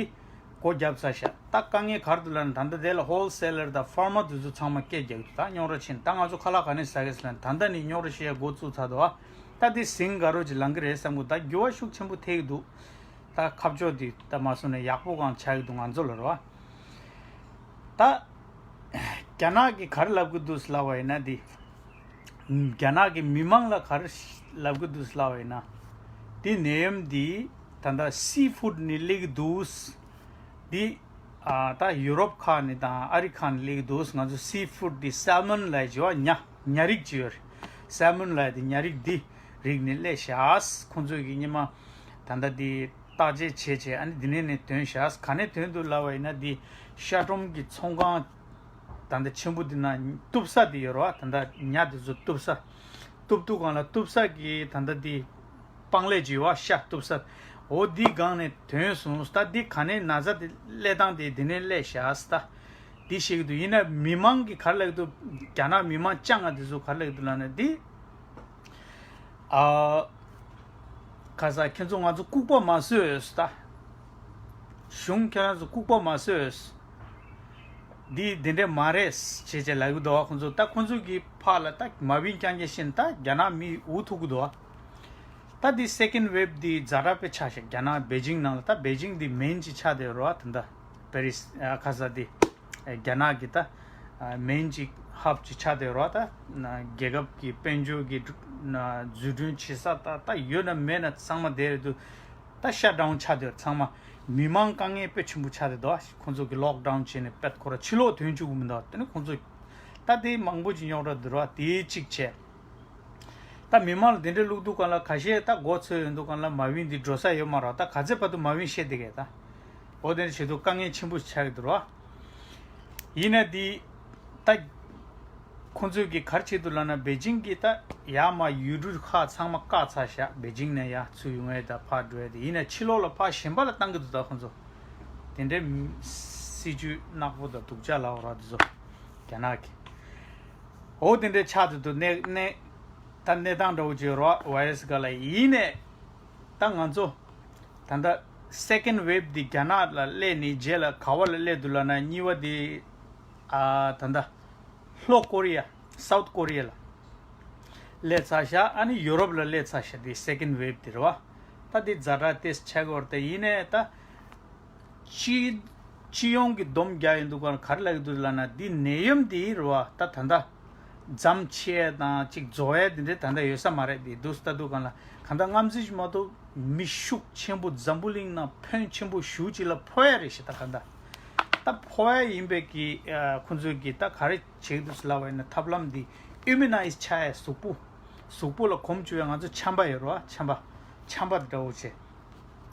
སྒོ་བརྒྱབ་ཚར་ཤག་ད་དཀའ་ངལ་ག་རེ་འདུག་ལབ་ན། ད་ལྟ་དེ་ལ་ཧོལ་སེ་ལར་དང་ཕར་མ་དེ་ཚོ་ཚང་མ་སྐད་རྒྱག་གི་འདུག་ད་རྙོག་དྲ་ཕྱིན། ད་ང་ཚོ་ཁ་ལག་ག་ནས་ཟ་གི་ཟེར་ན། ད་ལྟ་ནས་རྙོག་དྲ་བཤད་ཡ་འགོ་བཙུགས་ཚར་འདུག་ཨ་ད་དེ་ཟིང་ག་རོ་ཅིག་ལང་གི་རེད་བསམ་གི། ད་འགྱུར་བ་ཤུགས་ཆེན་པོ་ཐེབས་ཀྱི་འདུག་ད་ཁ་ཕྱོགས་དེ་ད་མ་སོང་ན་ཡག་པོ་གང་ཆགས་ཀྱི་འདུག་ང་ཚོ་ལ་རོ། ད་རྒྱ་ནག་གིས་ག་རེ་ལབ་ཀྱི་འདུག་ལབ་པ་ཡིན་ན། འདི་རྒྱ་ནག་གི་མི་མང་ལ་ག་རེ་ལབ་ཀྱི་འདུག་ལབ་པ་ཡིན་ན། འདི་ནད་ཡམས་འདི་ད་ལྟ་སི་ཕུཌ་ནས་སླེབས་ཀྱི་འདུག་འདི་ཨ་ད་ཡུ་རོབ་ཁག་ནས་དང་ཨ་རི་ཁག་ནས་སླེབས་ཀྱི་འདུག་ང་ཚོ་སི་ཕུཌ་འདི་སལ་མོན་ལབ་ཀྱི་ཡོད། ཉ་ཉ་རིགས་ཅིག་ཡོད་རེད། སལ་མོན་ལབ་ཡ་དེ་ཉ་རིགས་འདི་རིགས་ནས་སླེབས་ཤག་ཁོང་ཚོས་ཀྱིས་སྔོན་མ་ད་ལྟ་འདི་བརྟག་དཔྱད་བྱས་བྱས། ཨ་ནི་འདི་ནས་ནས་ཐོན་ཤག་ག་ནས་ཐོན་འདུག་ལབ་པ་ཡིན་ན། འདི་ཤ་ཀྲོམ་གྱི་ཚོང་ཁང་ད་ལྟ་ཆེན་པོ་འདི་ནང་གཏུབ་ས་དེ་ཡོད་རེད་བ། ད་ལྟ་ཉ་དེ་ཚོ་གཏུབ་ས། གཏུབ་དུས་སྒང་ལ་གཏུབ་ས་གི་ད་ལྟ་འདི་པང་ལེབ་ཅིག་ཡོད་བ། ཤ་གཏུབ་ས། འོ་འདི་སྒང་ནས་ཐོན་སོང་། ད་འདི་ག་ནས་ན་ཚ་དེ་སླེབས་སྟངས་དེ་འདི་ནས་སླེབས་ཤག་ད་འདི་བཤད་ཀྱི་འདུག་ཡིན་ན་མི་མང་གིས་ག་རེ་ལབ་ཀྱི་འདུག་རྒྱ་ནག་མི་མང་སྤྱང་ང་དེ་ཚོ་ག་རེ་ལབ་ཀྱི་འདུག་ལབ་ན། འདི་ཨ་ཁ་ས་ཁྱེད་ཚོ་ང་ཚོ་ལྐུགས་པ་མ་བཟོས་ད། གཞུང་ཁྱེད་རང་ཚོ་ལྐུགས་པ་མ་བཟོས། འདི་འདི་འདྲས་མ་རེད་ཅེས་ཅེས་ལབ་ཀྱི་འདུག་ཁོང་ཚོ། ད་ཁོང་ཚོ་གི་ཕར་ལ་ད་མ་བིན་རྐྱང་རྐྱང་བཤད་ན་ད་རྒྱ་ནག་མི་འུ་ཐུག་གི་འདུག་ད་འདི་སེ་ཀེན་ཝེབ་འདི་ཛ་དྲག་དཔེ་ཆགས་ཤག་རྒྱ་ནག་པེ་ཅིང་ནང་ལ། ད་པེ་ཅིང་འདི་མེན་ཅིག་ཆགས་བསྡད་ཡོད་རེད་བ། ད་ད་པེ་རིས་ཨ་ཁ་ས་འདི་རྒྱ་ནག་གི་ད་མེན་ཅིག་ཧབ་ཅིག་ཆགས་བསྡད་ཡོད་རེད་བ། ད་རྒྱལ་ཁབ་ཀྱི་དཔལ་འབྱོར་གྱི་འཛུགས་སྐྲུན་བྱེད་ས་ད་ད་ཡོད་ན་མེད་ན་ཚང་མ་དེ་རེད་འདུག་ད་ཤ་ཌའུན་ཆགས་བསྡད་ཡོད་ཚང་མ། མི་མང་དཀའ་ངལ་དཔེ་ཆེན་པོ་ཆགས་བསྡད་འདུག་ཁོང་ཚོ་གི་ལོག་ཌའུན་བྱས་ནས་དཔེ་ཁོ་ར་ཕྱི་ལོགས་ཐོན་བཅུག་གི་མི་འདུག་དེ་ནི་ཁོང་ཚོ་ད་དེ་མང་པོ་ཅིག་རྙོག་དྲ་འདུག་ར། དེ་གཅིག་བྱས། ད་མི་མང་ལ་དེ་འདྲའི་བླུག་དུས་སྒང་ལ་ཁ་ཤས་ད་མགོ་ཚོས་ཡོང་དུས་སྒང་ལ་མ་བིན་འདི་འགྲོ་ས་ཡོད་མ་རེད། ད་ག་ཚད་བར་དུ་མ་བིན་བཤད་བསྡད་གས་ད། འོ་དེ་འདྲ་བྱེད་དུས་དཀའ་ངལ་ཆེན་པོ་ཆགས་ཀྱི་འདུག་ར། ཡིན་ན་འདི་ད་ཁོང་ཚོས་ཀྱིས་ག་རེ་བྱེད་འདུག་ལབ་ན། པེ་ཅིང་གིས་ད་ཡར་མར་ཡུལ་གྲུ་ཁག་ཚང་མ་བཀག་ཚར་ཤག་པེ་ཅིང་ནས་ཡར་ཚུར་ཡོང་ཡས་དང་ཕར་འགྲོ་ཡས་དེ། ཡིན་ན་ཕྱི་ལོགས་ལ་ཕར་གཞན་པ་ལ་བཏང་གི་འདུག་ད་ཁོང་ཚོ་དེ་འདྲའི་སྲིད་ཇུས་ནག་པོ་དང་སྡུག་ཅག་ལབ་ར་དེ་ཚོ་རྒྱ་ནག་གིས། འོ་དེ་འདྲའི་ཆགས་འདུག་འདུག་གནས་གནས་ད་གནས་སྟངས་འདྲ་བོ་ཅིག་ཡོད་ར་བ་ཡི་ར་སི་སྒང་ལ། ཡིན་ནས་ད་ང་ཚོ་ད་ལྟ་སེ་ཀེན་ཝེབ་འདི་རྒྱ་ནག་ལ་སླེབས་ནས་རྗེས་ལ་ག་བ་ལ་སླེབས་འདུག་ལབ་ན། གཉིས་པ་འདི་ཨ་ད་ལྟ་ལྷོ་ཀོ་རི་ཡ། སའུཐ་ཀོ་རི་ཡ་ལ་སླེབས་ཚར་ཤག་ཨ་ནི་ཡུ་རོབ་ལ་སླེབས་ཚར་ཤག་འདི་སེ་ཀེན་ཝེབ་འདི་རེད་བ། ད་འདི་ཛ་དྲག་ཏོག་ཙམ་ཆགས་ཀྱི་ཡོད་རེད། ད་ཡིན་ནའི་ད་སྤྱི་ སྤྱི་ཡོངས་ཀྱི་སྡོམ་རྒྱག་ཡོང་དུས་གང་ལ་ག་རེ་ལབ་ཀྱི་འདུག་ལབ་ན། འདི་ནད་ཡམས་འདི་རེད་བ། ད་ད་ལྟ་མཚམས་ཆད་དང་ཅིག་རྫོགས་ཡས་འདི་འདྲའི་ད་ལྟ་ཡོད་ས་མ་རེད། འདི་འདུག་ལྟ་དུས་གང་ལ་གང་ལྟར་སྔ་ཟིག་མ་གཏོགས་མི་ཤུགས་ཆེན་པོ་འཛམ་བུ་གླིང་ནང་ཕོན་ཆེན་པོ་ཞེ་ཅིག་ལ་ཕོག་ཡ་རེད་ཤག་ད་གང་ལྟར་ད་ཕོག་ཡ་ཡིན་པའི་གི་ཨ་ཁོང་ཚོས་གི་ད་ག་རེ་བྱེད་ཀྱི་འདུག་ལབ་པ་ཡིན་ན། ཐབས་ལམ་འདི་ཨིམ་མུ་ནའིཛ་ཆགས་ཡ། གཟུགས་པོ་གཟུགས་པོ་ལ་གོམས་བཅུག་ཡ། ང་ཚོ་ཆམ་པ་ཡོད་རེད་བ། ཆམ་པ་ཆམ་པ་འདྲ་བོ་བྱས།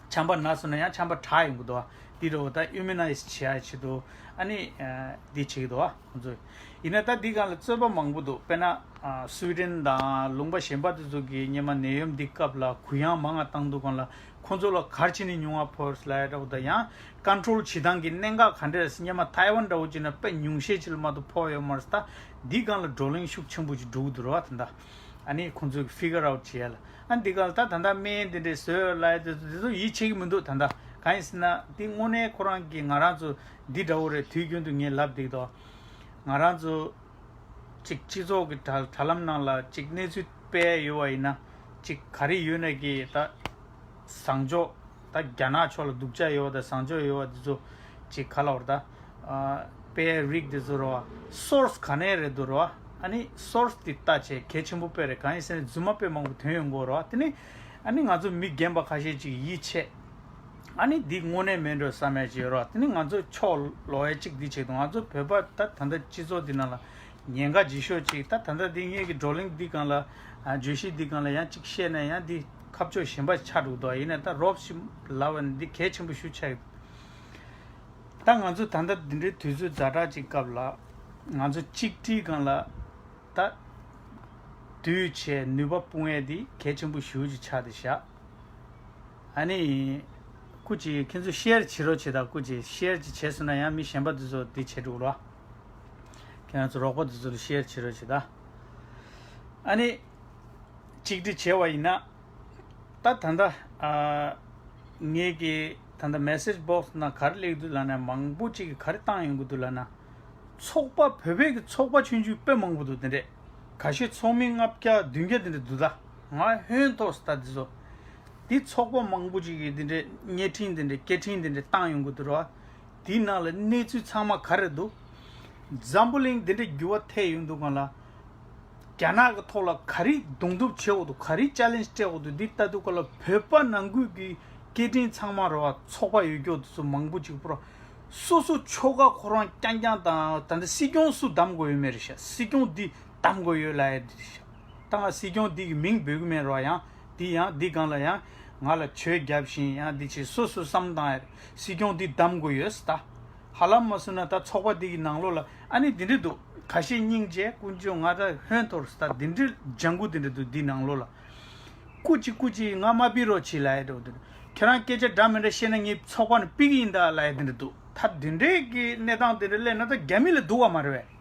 ཆམ་པ་ན་སོང་ན་ཡང་ཆམ་པ་དྲག་ཡོང་གི་འདུག་བ། འདི་འདྲ་བོ་ད་ཨིམ་མུ་ནའིཛ་བྱེད་ཡ་ཆེད་དུ་ཨ་ནི་ཨ་འདི་བྱེད་ཀྱི་འདུག་བ། ཁོང་ཚོས་ཡིན་ན་ད་འདི་སྒང་ལ་རྩོད་པ་མང་པོ་འདུག་དཔེར་ན་ཨ་སུའི་ཌེན་དང་ལུང་པ་གཞན་པ་དེ་ཚོ་གིས་སྔོན་མ་ནད་ཡམས་འདི་སྐབས་ལ་གུ་ཡངས་མང་ང་བཏང་དུས་གང་ལ་ཁོང་ཚོ་ལ་ག་རེ་བྱས་ནས་ཉུང་བ་ཕོག་ལབ་ཡ་འདྲ་བོ་དང་། ཡང་ཀོན་ཊོལ་བྱེད་སྟངས་ཀྱི་གནད་འགག་ག་འདྲ་རེད། སྔོན་མ་ཐའེ་ཝན་འདྲ་བོ་བྱས་ན་དཔེ་ཉུང་ཤས་ཅིག་ལ་མ་གཏོགས་ཕོག་ཡོད་མ་རེད། ད་འདི་སྒང་ལ་བགྲོ་གླེང་ཤུགས་ཆེན་པོ་ཅིག་འགྲོ་གི་འདུག་རེད་བ། ད་ལྟ་ཨ་ནི་ཁོང་ཚོས་ཕི་གར་ཨའུཊ་བྱེད་ཡ་ལ། ཨ་འདི་ག་ལ་ད་ད་ལྟ་སྨན་འདི་འདྲས་བཟོས་ལབ་ཡ་དེ་ཚོ་དེ་ཚོ་ཡིད་ཆེས་ཀྱི་མི་འདུག་ད་ལྟ་གང་ཡིན་ཟེར་ན། འདི་དངོས་གནས་ཁོ་རང་གིས་ང་རང་ཚོ་འདི་འདྲ་བོ་རེད། དུས་རྒྱུན་དུ་ངས་ལབ་བསྡད་ཀྱི་འདུག་ང་རང་ཚོ་ཅིག་སྤྱི་ཚོགས་ཀྱི་དྲ་དྲ་ལམ་ནང་ལ་ཅིག་གནས་ཚུལ་སྤེལ་ཡ་ཡོད་པ་ཡིན་ན། ཅིག་ག་རེ་ཡོད་ན་གི་ད་བཟང་ཕྱོགས། ད་རྒྱ་ནག་ཕྱོགས་ལ་སྡུག་ཅག་ཡོད་པ་དང་བཟང་ཕྱོགས་ཡོད་པ་དེ་ཚོ་ཅིག་ག་ལབ་དགོས་རེད། ད་ཨ་དཔེ་རིགས་དེ་ཚོ་རེད་བ། སོར་སི་ག་ནས་རེད་འདུག་རེད་བ། ཨ་ནི་སོར་སི་དེ་ལྟ་བྱས་གལ་ཆེན་པོ་དཔེ་རེད། གང་ཡིན་ཟེར་ན་རྫུན་མ་དཔེ་མང་པོ་ཐོན་ཡོང་གི་ཡོད་རེད་བ། དེ་ནི་ཨ་ནི་ང་ཚོ་མི་རྒན་པ་ཁ་ཤས་ཅིག་ཡིད་ཆེས། ཨ་ནི་འདི་དངོས་གནས་མིན་འགྲོ་བསམ་ཡ་ཅིག་ཡོད་རེད་བ། དེ་ནི་ང་ཚོ་ཕྱོགས་ལོག་ཡ་ཅིག་འདི་བྱེད་དུས། ང་ཚོ་བོད་པ་ད་ད་ལྟ་སྤྱི་ཚོགས་འདི་ནང་ལ་ཉེན་ཁ་ལྗིད་ཤོས་ཅིག་ད་ད་ལྟ་འདི་ངེད་ཀྱི་བགྲོ་གླེང་འདི་སྒང་ལ་ཨ་བརྗོད་གཞི་འདི་སྒང་ལ་ཡང་ཅིག་བཤད་ན་ཡང་འདི་ཁ་ཕྱོགས་གཞན་པ་ཆགས་འགྲོ་གི་འདུག་ཡིན་ན་ད་རོབ་ཞིག་ལབ་པ་ནི་འདི་གལ་ཆེན་པོ་ཞེ་ཆགས་ཀྱི་འདུག་ད་ང་ཚོ་ད་ལྟ་འདི་འདྲའི་དུས་ཚོད་ཛ་དྲག་ཅིག་སྐབས་ལ་ང་ཚོ་གཅིག་སྒྲིལ་སྒང་ལ་ད་དུས་བྱས་ནུས་པ་སྤུངས་ཡས་འདི་གལ་ཆེན་པོ་ཞེ་ཅིག་ཆགས་བསྡད་ཤག་ཨ་ནི་སྐུ་མཁྱེན་ཁྱེད་ཚོ་ཤེར་བྱེད་རོགས་བྱེད་དང་། སྐུ་མཁྱེན་ཤེར་ཅིག་བྱས་སོང་ན་ཡང་མི་གཞན་པ་དེ་ཚོ་འདི་བྱེད་འགྲོ་རོགས། ཁྱེད་རང་ཚོ་རོགས་པ་དེ་ཚོ་ལ་ཤེར་བྱེད་རོགས་བྱེད་དང་། ཨ་ནི་གཅིག་སྒྲིལ་བྱས་པ་ཡིན་ན། ད་ད་ལྟ་ཨ་ངེད་ཀྱི་ད་ལྟ་མེ་སེ་ཇི་བོག་སི་ནང་ག་རེ་སླེབས་འདུག་ལབ་ན། མང་པོ་ཅིག་གིས་ག་རེ་བཏང་ཡོང་གི་འདུག་ལབ་ན། ཚོགས་པ་བོད་པའི་གི་ཚོགས་པ་ཆུང་ཆུང་དཔེ་མང་པོ་འདུག་དེ་འདྲས་ཁ་ཤས་ཚོགས་མི་ལྔ་བརྒྱ་བདུན་བརྒྱ་དེ་འདྲས་འདུག་ད་ང་ཧོན་ཐོར་སི་ད་དེ་ཚོ་འདི་ཚོགས་པ་མང་པོ་ཅིག་གིས་དེ་འདྲས་བརྙན་འཕྲིན་དེ་འདྲས་སྐད་འཕྲིན་དེ་འདྲས་བཏང་ཡོང་གི་འདུག་ར། དེའི་ནང་ལ་གནས་ཚུལ་ཚང་མ་ག་རེ་འདུག་འཛམ་བུ་གླིང་འདི་འདྲས་འགྱུར་བ་ཐེབས་ཡོང་དུས་སྒང་ལ། རྒྱ་ནག་གི་ཐོག་ལ་ག་རེ་གདོང་གཏུག་བྱེད་དགོས་འདུག་ག་རེ་ཅེ་ལེན་ཇི་སྤྲད་དགོས་འདུག་འདི་ལྟ་དུས་སྐབས་ལ་བོད་པ་ནང་ཁུལ་གྱི་སྐད་འཕྲིན་ཚང་མ་རེད་བ། ཚོགས་པ་ཡོད་རྒྱུ་དེ་ཚོ་མང་པོ་ཅིག་པོ་ར། སོ་སོ་ཆོལ་ཁ་ཁོ་རང་རྐྱང་རྐྱང་དང་། ད་ལྟ་སྲིད་སྐྱོང་སུ་བདམས་དགོས་ཡོད་མེད་རེད་ཤག་སྲིད་སྐྱོང་འདི་བདམས་དགོས་ཡོད་ལབ་ཡ་འདི་རེད་ཤག་ད་ང་སྲིད་སྐྱོང་འདི་གི་མིང་འབོད་གི་མེད་ར། ཡང་འདི་ཡང་འདི་སྒང་ལ་ཡང་ང་ལ་བྱོས་རྒྱབ་བཞིན་ཡང་འདི་བྱས་སོ་སོ་བསམ་བཏང་ཡ་རེད། སྲིད་སྐྱོང་འདི་བདམས་དགོས་ཡོད་ཟེར། ད་ཧ་ལམ་མ་སོང་ན་ད་ཚོགས་པ་འདི་གི་ནང་ལོགས་ལ་ཨ་ནི་འདི་འདྲས་འདུག་ཁ་ཤས་སྙིང་རྗེ་དཀོན་མཆོག་ང་ད་ཧོན་ཐོར་སི་ད་འདི་འདྲས་ལྗང་གུ་འདི་འདྲས་འདུག་འདི་ནང་ལོགས་ལ། སྐུ་མཁྱེན་སྐུ་མཁྱེན་ང་མ་ཕུད་རོགས་བྱེད་ལབ་ཡ་འདྲ་བོ་འདི་འདྲ། ཁྱེད་རང་སྐད་ཆ་འདྲ་མི་འདྲ་བཤད་ན་ངས་ཚོགས་པ་ནས་ཕུད་གི་ཡིན་ད་ལབ་ཡ་འདི་འདྲ་འདུག་ད་འདི་འདྲས་ཀྱི་གནས་སྟངས་འདི་འདྲ་སླེབས་ན་ད་རྒྱ་མི་ལ་སྡུག་པ་མ་རེད་པས།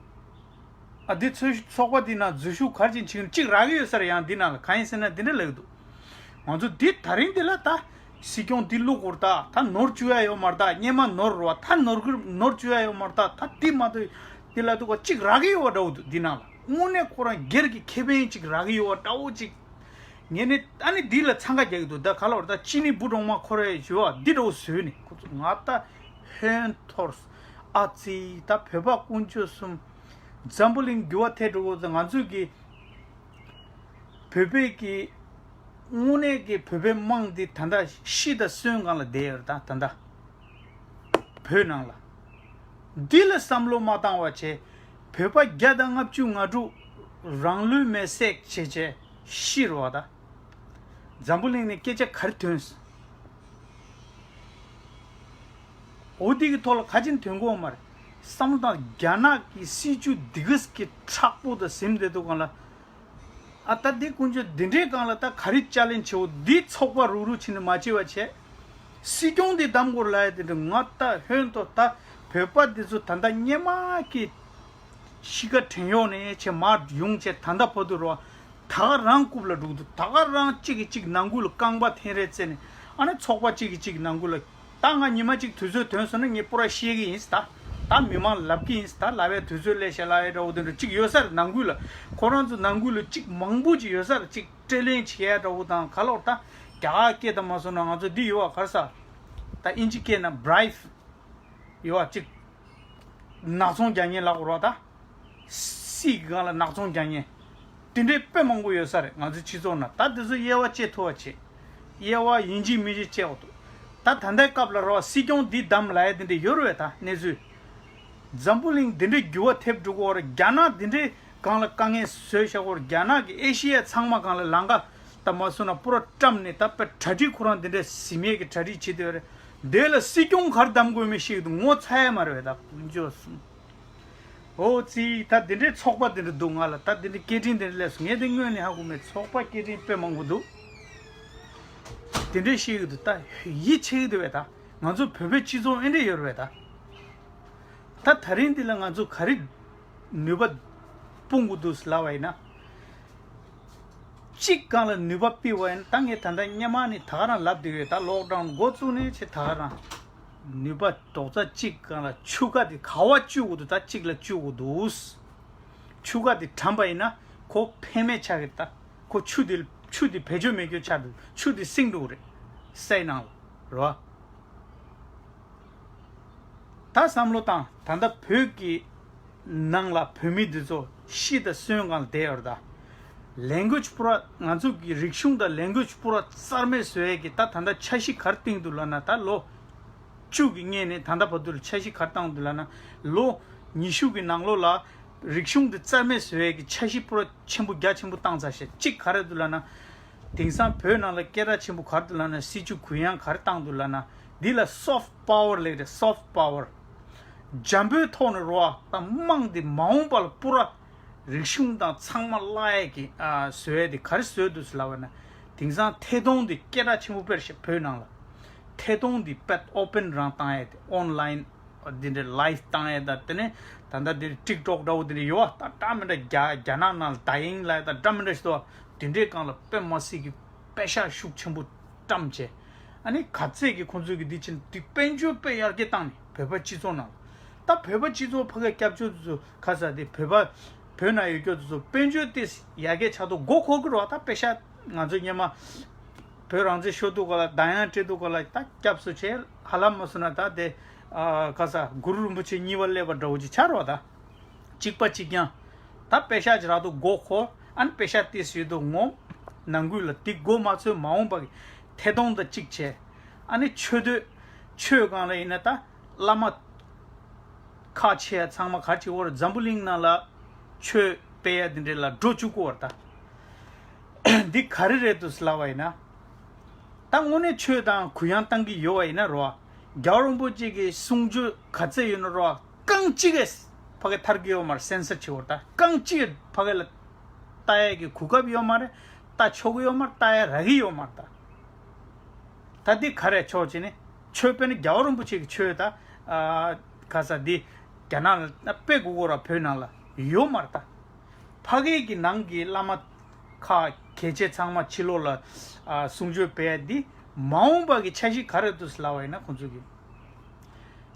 ཨ་འདི་ཚོའི་ཚོགས་པ་འདི་ནང་འཛུལ་ཞུགས་ག་རེ་བྱེད་ནས་ཕྱིན་གཅིག་རག་གི་ཡོད་ས་རེད། ཡང་འདི་ནང་ལ་གང་ཡིན་ཟེར་ན་འདི་འདྲ་ལབ་ཀྱི་འདུག་ང་ཚོ་འདི་ད་རིང་འདི་ལ་ད་སྲིད་སྐྱོང་འདི་བླུག་དགོས་རེད། ད་ད་ནོར་བཅུག་ཡ་ཡོད་མ་རེད། ད་སྔོན་མ་ནོར་རེད་བ། ད་ནོར་གི་ནོར་བཅུག་ཡ་ཡོད་མ་རེད། ད་ད་འདི་མ་གཏོགས་འདི་ལ་འདུག་ག་གཅིག་རག་གི་ཡོད་པ་འདྲ་བོ་འདུག་འདི་ནང་ལ་དངོས་གནས་ཁོ་རང་སྒེར་གྱི་ཁེ་ཕན་གཅིག་རག་གི་ཡོད་པ་འདྲ་བོ་གཅིག་ངས་ནི་ཨ་ནི་འདི་ལ་འཚང་ཁ་རྒྱག་གི་འདུག་ད་ག་ལ་བར་ད་ཅི་ནི་བུ་གྲོག་མ་ཁོ་རེ་ཞུ་བ་འདི་འདྲ་བོ་བཟོས་ནས་ཁོ་ཚོ་ང་ད་ཧོན་ཐོར་ཨ་ཙི་ད་བོད་པ་དཀོན་མཆོག་གསུམ་འཛམ་བུ་གླིང་འགྱུར་བ་ཐེབས་འགྲོ་གི་འདུག་ང་ཚོས་ཀྱི་བོད་པའི་ཀྱི་དངོས་གནས་ཀྱི་བོད་པའི་དམངས་འདི་ད་ལྟ་ཤི་དང་གསོན་སྒང་ལ་བསྡད་ཡོད་རེད། ད་ད་ལྟ་བོད་ནང་ལ་འདི་ལ་བསམ་བློ་མ་བཏང་བ་བྱས་བོད་པ་བརྒྱ་དང་ལྔ་བཅུ་ང་དྲུག་རང་ལུས་མེར་སྲེག་བྱས་བྱས་ཤི་རེད་བ། ད་འཛམ་བུ་གླིང་ནས་སྐད་ཆ་ག་རེ་ཐོན། འོ་འདི་གི་ཐོག་ལ་ག་ཅིན་ཐོན་གོ་མ་རེད། བསམ་བློ་བཏང་། རྒྱ་ནག་གི་སྲིད་ཇུས་འདི་གས་ཀྱི་མཁྲེགས་པོ་དང་ཟིན་བསྡད་དུས་སྒང་ལ། ཨ་ད་འདི་དཀོན་མཆོག་འདི་འདྲའི་སྒང་ལ་ད་ག་རེ་ཅེ་ལེན་ཇི་བྱེད་འོ། འདི་ཚོགས་པ་རུག་རུག་བྱས་ནས་མ་བྱེད་པ་བྱས། སྲིད་སྐྱོང་འདི་བདམས་དགོས་ལབ་ཡ་དེ་འདྲ་ང་ད་ཧོན་ཐོར་ད་བོད་པ་འདི་ཚོ་ད་ལྟ་སྔོན་མ་གི་གཤིས་ཀ་བྲན་གཡོག་ནས་བྱས་མར་ཡོང་བྱས་ད་ལྟ་བར་དུ་རོ། ད་ག་རང་རྐུབ་ལ་འགྲོ་གི་འདུག་ད་ག་རང་གཅིག་གིས་གཅིག་ནང་ཁུལ་ལ་རྐང་པ་འཐེན་རེས་བྱས་ནས། ཨ་ནི་ཚོགས་པ་གཅིག་གིས་གཅིག་ནང་ཁུལ་ལ། ད་ང་ཉི་མ་གཅིག་དུས་ཚོད་ཐོན་སོང་ན་ངས་པུ་ར་བཤད་གི་ཡིན་ད། ད་མི་མང་ལབ་གི་ཡིན་ད། ལབ་པའི་དུས་ཚོད་སླེབས་ཤག་ལབ་ཡ་འདྲ་བོ་དེ་འདྲ་གཅིག་ཡོད་ས་རེད། ནང་ཁུལ་ལ་ཁོ་རང་ཚོ་ནང་ཁུལ་ལ་གཅིག་མང་པོ་ཅིག་ཡོད་ས་རེད། གཅིག་སྤྲོད་ལེན་བྱེད་ཡ་འདྲ་བོ་དང་ག་ལོར་ད་རྒྱ་གར་སྐད་དང་མ་སོང་ན་ང་ཚོ་འདི་ཡོད་བ། ག་རེ་ཟེར། ད་ཨིན་ཇི་སྐད་ན་བྷི་རའིབ། ཡོད་པ་གཅིག་ནག་ཚོང་རྒྱག་མཁན་ལབ་དགོས་རེད་པ་ད། སྲིད་ཀྱི་སྒང་ལ་ནག་ཚོང་རྒྱག་མཁན་དེ་འདྲའི་དཔེ་མང་པོ་ཡོད་ས་རེད། ང་ཚོའི་སྤྱི་ཚོགས་ནང་ད་དེ་ཚོ་དབྱེ་བ་ཕྱེ་ཐུབ་པ་བྱེད། དབྱེ་བ་ཡིན་གཅིག་མིན་གཅིག་ཕྱེ་དགོས་འདུག་ད་ད་ལྟའི་སྐབས་ལ་རེད་པ། སྲིད་སྐྱོང་འདི་བདམས་ལབ་ཡ་དེ་འདྲ་ཡོད་རེད་པ་ད། གནས་ཚུལ། འཛམ་བུ་གླིང་འདི་འདྲའི་འགྱུར་བ་ཐེབས་འགྲོ་གི་ཡོད་རེད། རྒྱ་ནག་འདི་འདྲའི་སྒང་ལ་དཀའ་ངལ་བཟོས་བཞག་གི་ཡོད་རེད། རྒྱ་ནག་གིས་ཨེ་ཤི་ཡ་ཚང་མ་སྒང་ལ་ལམ་ཁ་ད་མ་སོང་ན་པུ་ར་བཀྲམ་ནས་ད་དཔེ་གྲ་སྒྲིག་ཁོ་རང་འདི་འདྲའི་ཟིན་མེད་ཀྱི་གྲ་སྒྲིག་བྱེད་བསྡད་ཡོད་རེད། འདི་ལ་སྲིད་སྐྱོང་ག་རེ་བདམས་དགོས་མིན་ཤེས་ཀྱི་འདུག་ངོ་ཚ་ཡ་མ་རེད་པས་ད། དཀོན་མཆོག་གསུམ། ཨོ་ཙི། ད་འདི་འདྲའི་ཚོགས་པ་འདི་འདྲ་འདུག་ང་ལ་ད་འདི་འདྲའི་སྐད་འཕྲིན་འདི་འདྲ་སླེབས་སོང་། ངས་འདི་སྔོན་ནས་ཧ་གོ་མེད། ཚོགས་པ་སྐད་འཕྲིན་དཔེ་མང་པོ་འདུག་དེ་འདྲའི་ཤེས་ཀྱི་འདུག་ད་ཡིད་ཆེས་ཀྱི་འདུག་པས་ད། ང་ཚོ་བོད་པའི་སྤྱི་ཚོགས་ཨེ་འདྲ་ཡོད་རེད་པས་ད། ད་ད་རིང་འདི་ལ་ང་ཚོ་ག་རེ་ནུས་པ་སྤུངས་དགོས་འདུག་ལབ་པ་ཡིན་ན། གཅིག་སྒང་ལ་ནུས་པ་སྤེལ་བ་ཡིན་ན། ད་ངས་ད་ལྟ་སྔོན་མ་ནས་ད་ག་རང་ལབ་བསྡད་ཡོད། ད་ལོག་ཌའུན་འགོ་བཙུགས་ནས་བྱས་ད་ག་རང་ནུས་པ་རྡོག་རྩ་གཅིག་སྒང་ལ་ཆུ་ཁ་དེ་ག་པར་བཅུག་དགོས་འདུག་ད་གཅིག་ལ་བཅུག་དགོས་འདུག་ཆུ་ཁ་དེ་གྲམ་པ་ཡིན་ན་ཁོ་ཕན་མེད་ཆགས་ཀྱི་རེད་ད། ཁོ་ཆུ་དེ་ཆུ་དེ་བེད་སྤྱོད་མེད་རྒྱུ་ཆགས་འདུག་ཆུ་དེ་སྲིང་འགྲོ་གི་རེད། སའི་ནང་ལ་རེད་པ། ད་བསམ་བློ་བཏང་། ད་ལྟ་བོད་ཀྱི་ནང་ལ་བོད་མི་འདི་ཚོ་ཤི་དང་གསོན་སྒང་ལ་བསྡད་ཡོད་རེད་ད། ལེང་གུ་ཨེཇ་པུ་ར་ང་ཚོ་གི་རིག་གཞུང་དང་ལེང་གུ་ཨེཇ་པུ་ར་རྩ་མེད་བཟོ་ཡས་ཀྱི་ད་ད་ལྟ་འཆར་གཞི་ག་རེ་བཏིང་འདུག་ལབ་ན། ད་ལོ་བཅུ་གི་སྔོན་ནས་ད་ལྟ་བར་དུ་ལ་འཆར་གཞི་ག་རེ་བཏང་འདུག་ལབ་ན། ལོ་ཉི་ཤུ་གི་ནང་ལོགས་ལ་རིག་གཞུང་འདི་རྩ་མེད་བཟོ་ཡས་ཀྱི་འཆར་གཞི་པུ་ར་ཆེན་པོ་རྒྱ་ཆེན་པོ་བཏང་ཚར་ཤག་གཅིག་ག་རེ་འདུག་ལབ་ན། དེང་སང་བོད་ནང་ལ་སྐད་གྲགས་ཆེན་པོ་ག་རེ་འདུག་ལབ་ན། སྲིད་བྱུས་གུ་ཡངས་ག་རེ་བཏང་འདུག་ལབ་ན། འདི་ལ་སོཕ་པ་ཝར་ལབ་རེད། སོཕ་པ་ཝར། འཇམ་པོའི་ཐོག་ནས་རེད་པ། ད་དམངས་འདི་མ་འོངས་པ་ལ་པུ་ར་རིག་གཞུང་དང་ཚང་མ་བརླག་ཡས་ཀྱི་ཨ་བཟོ་ཡས་དེ་ག་རེ་བཟོས་འདུག་ཟེར་ལབ་པ་ན། དེང་སང་ཐད་གཏོང་དེ་སྐད་གྲགས་ཆེན་པོ་དཔེར་བཞག་བོད་ནང་ལ་ཐད་གཏོང་དེ་དཔེ་ཨོ་པན་རང་བཏང་ཡས་དེ། ཨོན་ལའིན་འདི་འདྲའི་ལའིབ་བཏང་ཡས་དང་། དེ་ནས་ད་ལྟ་འདི་ཊིག་ཊོག་འདྲ་བོ་འདི་འདྲ་ཡོད་པ། ད་འདྲ་མི་འདྲ་རྒྱ་རྒྱ་ནག་ནང་ལ་ཌའི་ཡིང་ལབ་ཡས་ད་འདྲ་མི་འདྲ་ཞིག་འདུག་པ། དེ་འདྲའི་སྒང་ལ་དཔེ་མ་སྲིད་ཀྱི་པེ་ཤག་ཤུགས་ཆེན་པོ་བཀྲམ་བྱས། ཨ་ནི་ག་ཚད་ཀྱི་ཁོང་ཚོས་ཀྱི་འདི་ཕྱིན་དེ་དཔལ་འབྱོར་དཔེ་ཡར་རྒྱས་བཏང་ནས་བོད་པ་སྤྱི་ཚོགས་ནང་ལ། ད་བོད་པ་སྤྱི་ཚོགས་ཕ་གིའི་སྐྱབས་བཅོལ་དེ་ཚོ་ཁ་ས་དེ་བོད་པ་བོད་ནང་ཡོད་སྐྱོ་དེ་ཚོ་དཔལ་འབྱོར་དེ་ཡར་རྒྱས་ཆགས་ཐུབ་མགོ་འཁོར་གི་རེད་པ། ད་པེ་ཤག་ང་ཚོ་སྔོན་མ་བོད་རང་བཙན་ཤོར་དུས་སྐབས་ལ་གདངས་དབྱངས་སྤྲད་དུས་སྐབས་ལ་ད་སྐྱབས་སུ་མཆི་ཧ་ལམ་མ་སོང་ན་ད་དེ་ཨ་ཁ་ས་གུ་རུ་རིན་པོ་ཆེ་གཉིས་པ་སླེབས་པ་འདྲ་བོ་ཅིག་ཆགས་རེད་པ་ད། གཅིག་པ་གཅིག་རྐྱང་། ད་པེ་ཤག་ཅིག་རག་དུས་མགོ་འཁོར། ཨ་ནི་པེ་ཤག་དེ་ཟེར་དུས་ངོམ། ནང་ཁུལ་ལ་དེ་མགོ་མ་ཚོས་མ་འོངས་པ་གི་ཐད་གཏོང་དང་གཅིག་བྱས། ཨ་ནི་ཆོས་སྡོད་ཆོས་སྒང་ལ་ཡིན་ན་ད་བླ་མ་ཁག་ཆེ་ཡ་ཚང་མ་ག་རེ་བྱེད་ཀྱི་ཡོད་རེད། འཛམ་བུ་གླིང་ནང་ལ་ཆོས་སྤེལ་ཡ་དེ་འདྲ་ལ་འགྲོ་བཅུག་གི་ཡོད་རེད་ད། འདི་ག་རེ་རེད་འདུག་ལབ་པ་ཡིན་ན། ད་དངོས་གནས་ཆོས་དང་གུ་ཡངས་བཏང་གི་ཡོད་པ་ཡིན་ན་རེད་པ། རྒྱལ་བ་རིན་པོ་ཆེ་གི་གསུང་ཆོས་ག་ཚད་ཡོད་ན་རེད་པ། རྐང་གཅིག་གིས་ཕ་གི་ཐར་གི་ཡོད་མ་རེད། སེན་སར་བྱེད་པ་རེད་ད། རྐང་གཅིག་གིས་ཕ་གི་ལ་ལྟ་ཡས་ཀྱི་གོ་སྐབས་ཡོད་མ་རེད། ལྟ་ཆོག་གི་ཡོད་མ་རེད། ལྟ་ཡས་རག་གི་ཡོད་མ་རེད་ད། ད་འདི་ག་རེ་ཆོག་ཅེ་ནི། ཆོས་དཔེར་ན་རྒྱལ་བ་རིན་པོ་ཆེ་གི་ཆོས་ད། ཨ་ག་ས་འདི་རྒྱ་ནག་ལ་སྤེལ་དགོས་ཀྱི་རེད་པ། བོད་ནང་ལ་ཡོད་མ་རེད་ད། ཕ་གི་གི་ནང་གི་བླ་མ་ཁག་གལ་ཆེ་ཚང་མ་ཕྱི་ལོགས་ལ་ཨ་གསུང་ཆོས་སྤེལ་ཡ་འདི་མ་འོངས་པ་གི་འཆར་གཞི་ག་རེ་འདུག་ལབ་པ་ཡིན་ན། ཁོང་ཚོ་གི་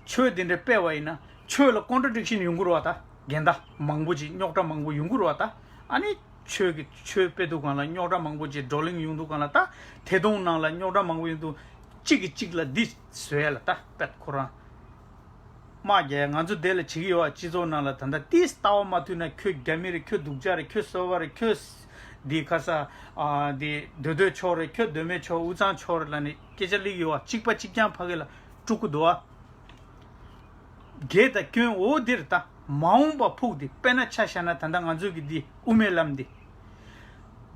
ཆོས་འདི་འདྲ་སྤེལ་བ་ཡིན་ན་ཆོས་ལ་ཀོན་ཊྲ་ཌིག་ཤན་ཡོང་གི་རེད་པ་ད། འགལ་ཟླ་མང་པོ་ཅིག་རྙོག་དྲ་མང་པོ་ཡོང་གི་རེད་པ་ད། ཨ་ནི་ཆོས་ཀྱི་ཆོས་སྤེལ་དུས་སྒང་ལ་རྙོག་དྲ་མང་པོ་ཅིག་བགྲོ་གླེང་ཡོང་དུས་སྒང་ལ་ད་ཐད་གཏོང་ནང་ལ་རྙོག་དྲ་མང་པོ་ཡོང་དུས་གཅིག་གིས་གཅིག་ལ་འདི་བཟོ་ཡ་ལ་ད་དཔེ་ཁོ་རང་དམག་རྒྱག་ཡ། ང་ཚོ་དེ་ལ་བྱེད་ཀྱི་ཡོད་པ། སྤྱི་ཚོགས་ནང་ལ་ད་ལྟ་ཏིས་ལྟ་བ་མ་མཐུན་ན་ཁྱོད་རྒྱ་མི་རེད། ཁྱོད་སྡུག་ཅག་རེད། ཁྱོད་སོལ་བ་རེད། ཁྱོད་འདི་ཁ་ས་ཨ་འདི་མདོ་སྟོད་ཕྱོགས་རེད། ཁྱོད་མདོ་སྨད་ཕྱོགས་དབུས་གཙང་ཕྱོགས་རེད་ལབ་ནས་སྐད་ཆ་སླེབས་ཀྱི་ཡོད་པ། གཅིག་པ་གཅིག་རྐྱང་ཕ་གི་ལ་དཀྲུག་གི་འདུག་པ། དགེ་དང་སྐྱོན་འོ་འདིར་ད་མ་འོངས་པ་ཕུགས་འདི། དཔེར་ན་ཆ་བཞག་ན་ད་ལྟ་ང་ཚོའི་གི་འདི་དབུ་མའི་ལམ་འདི་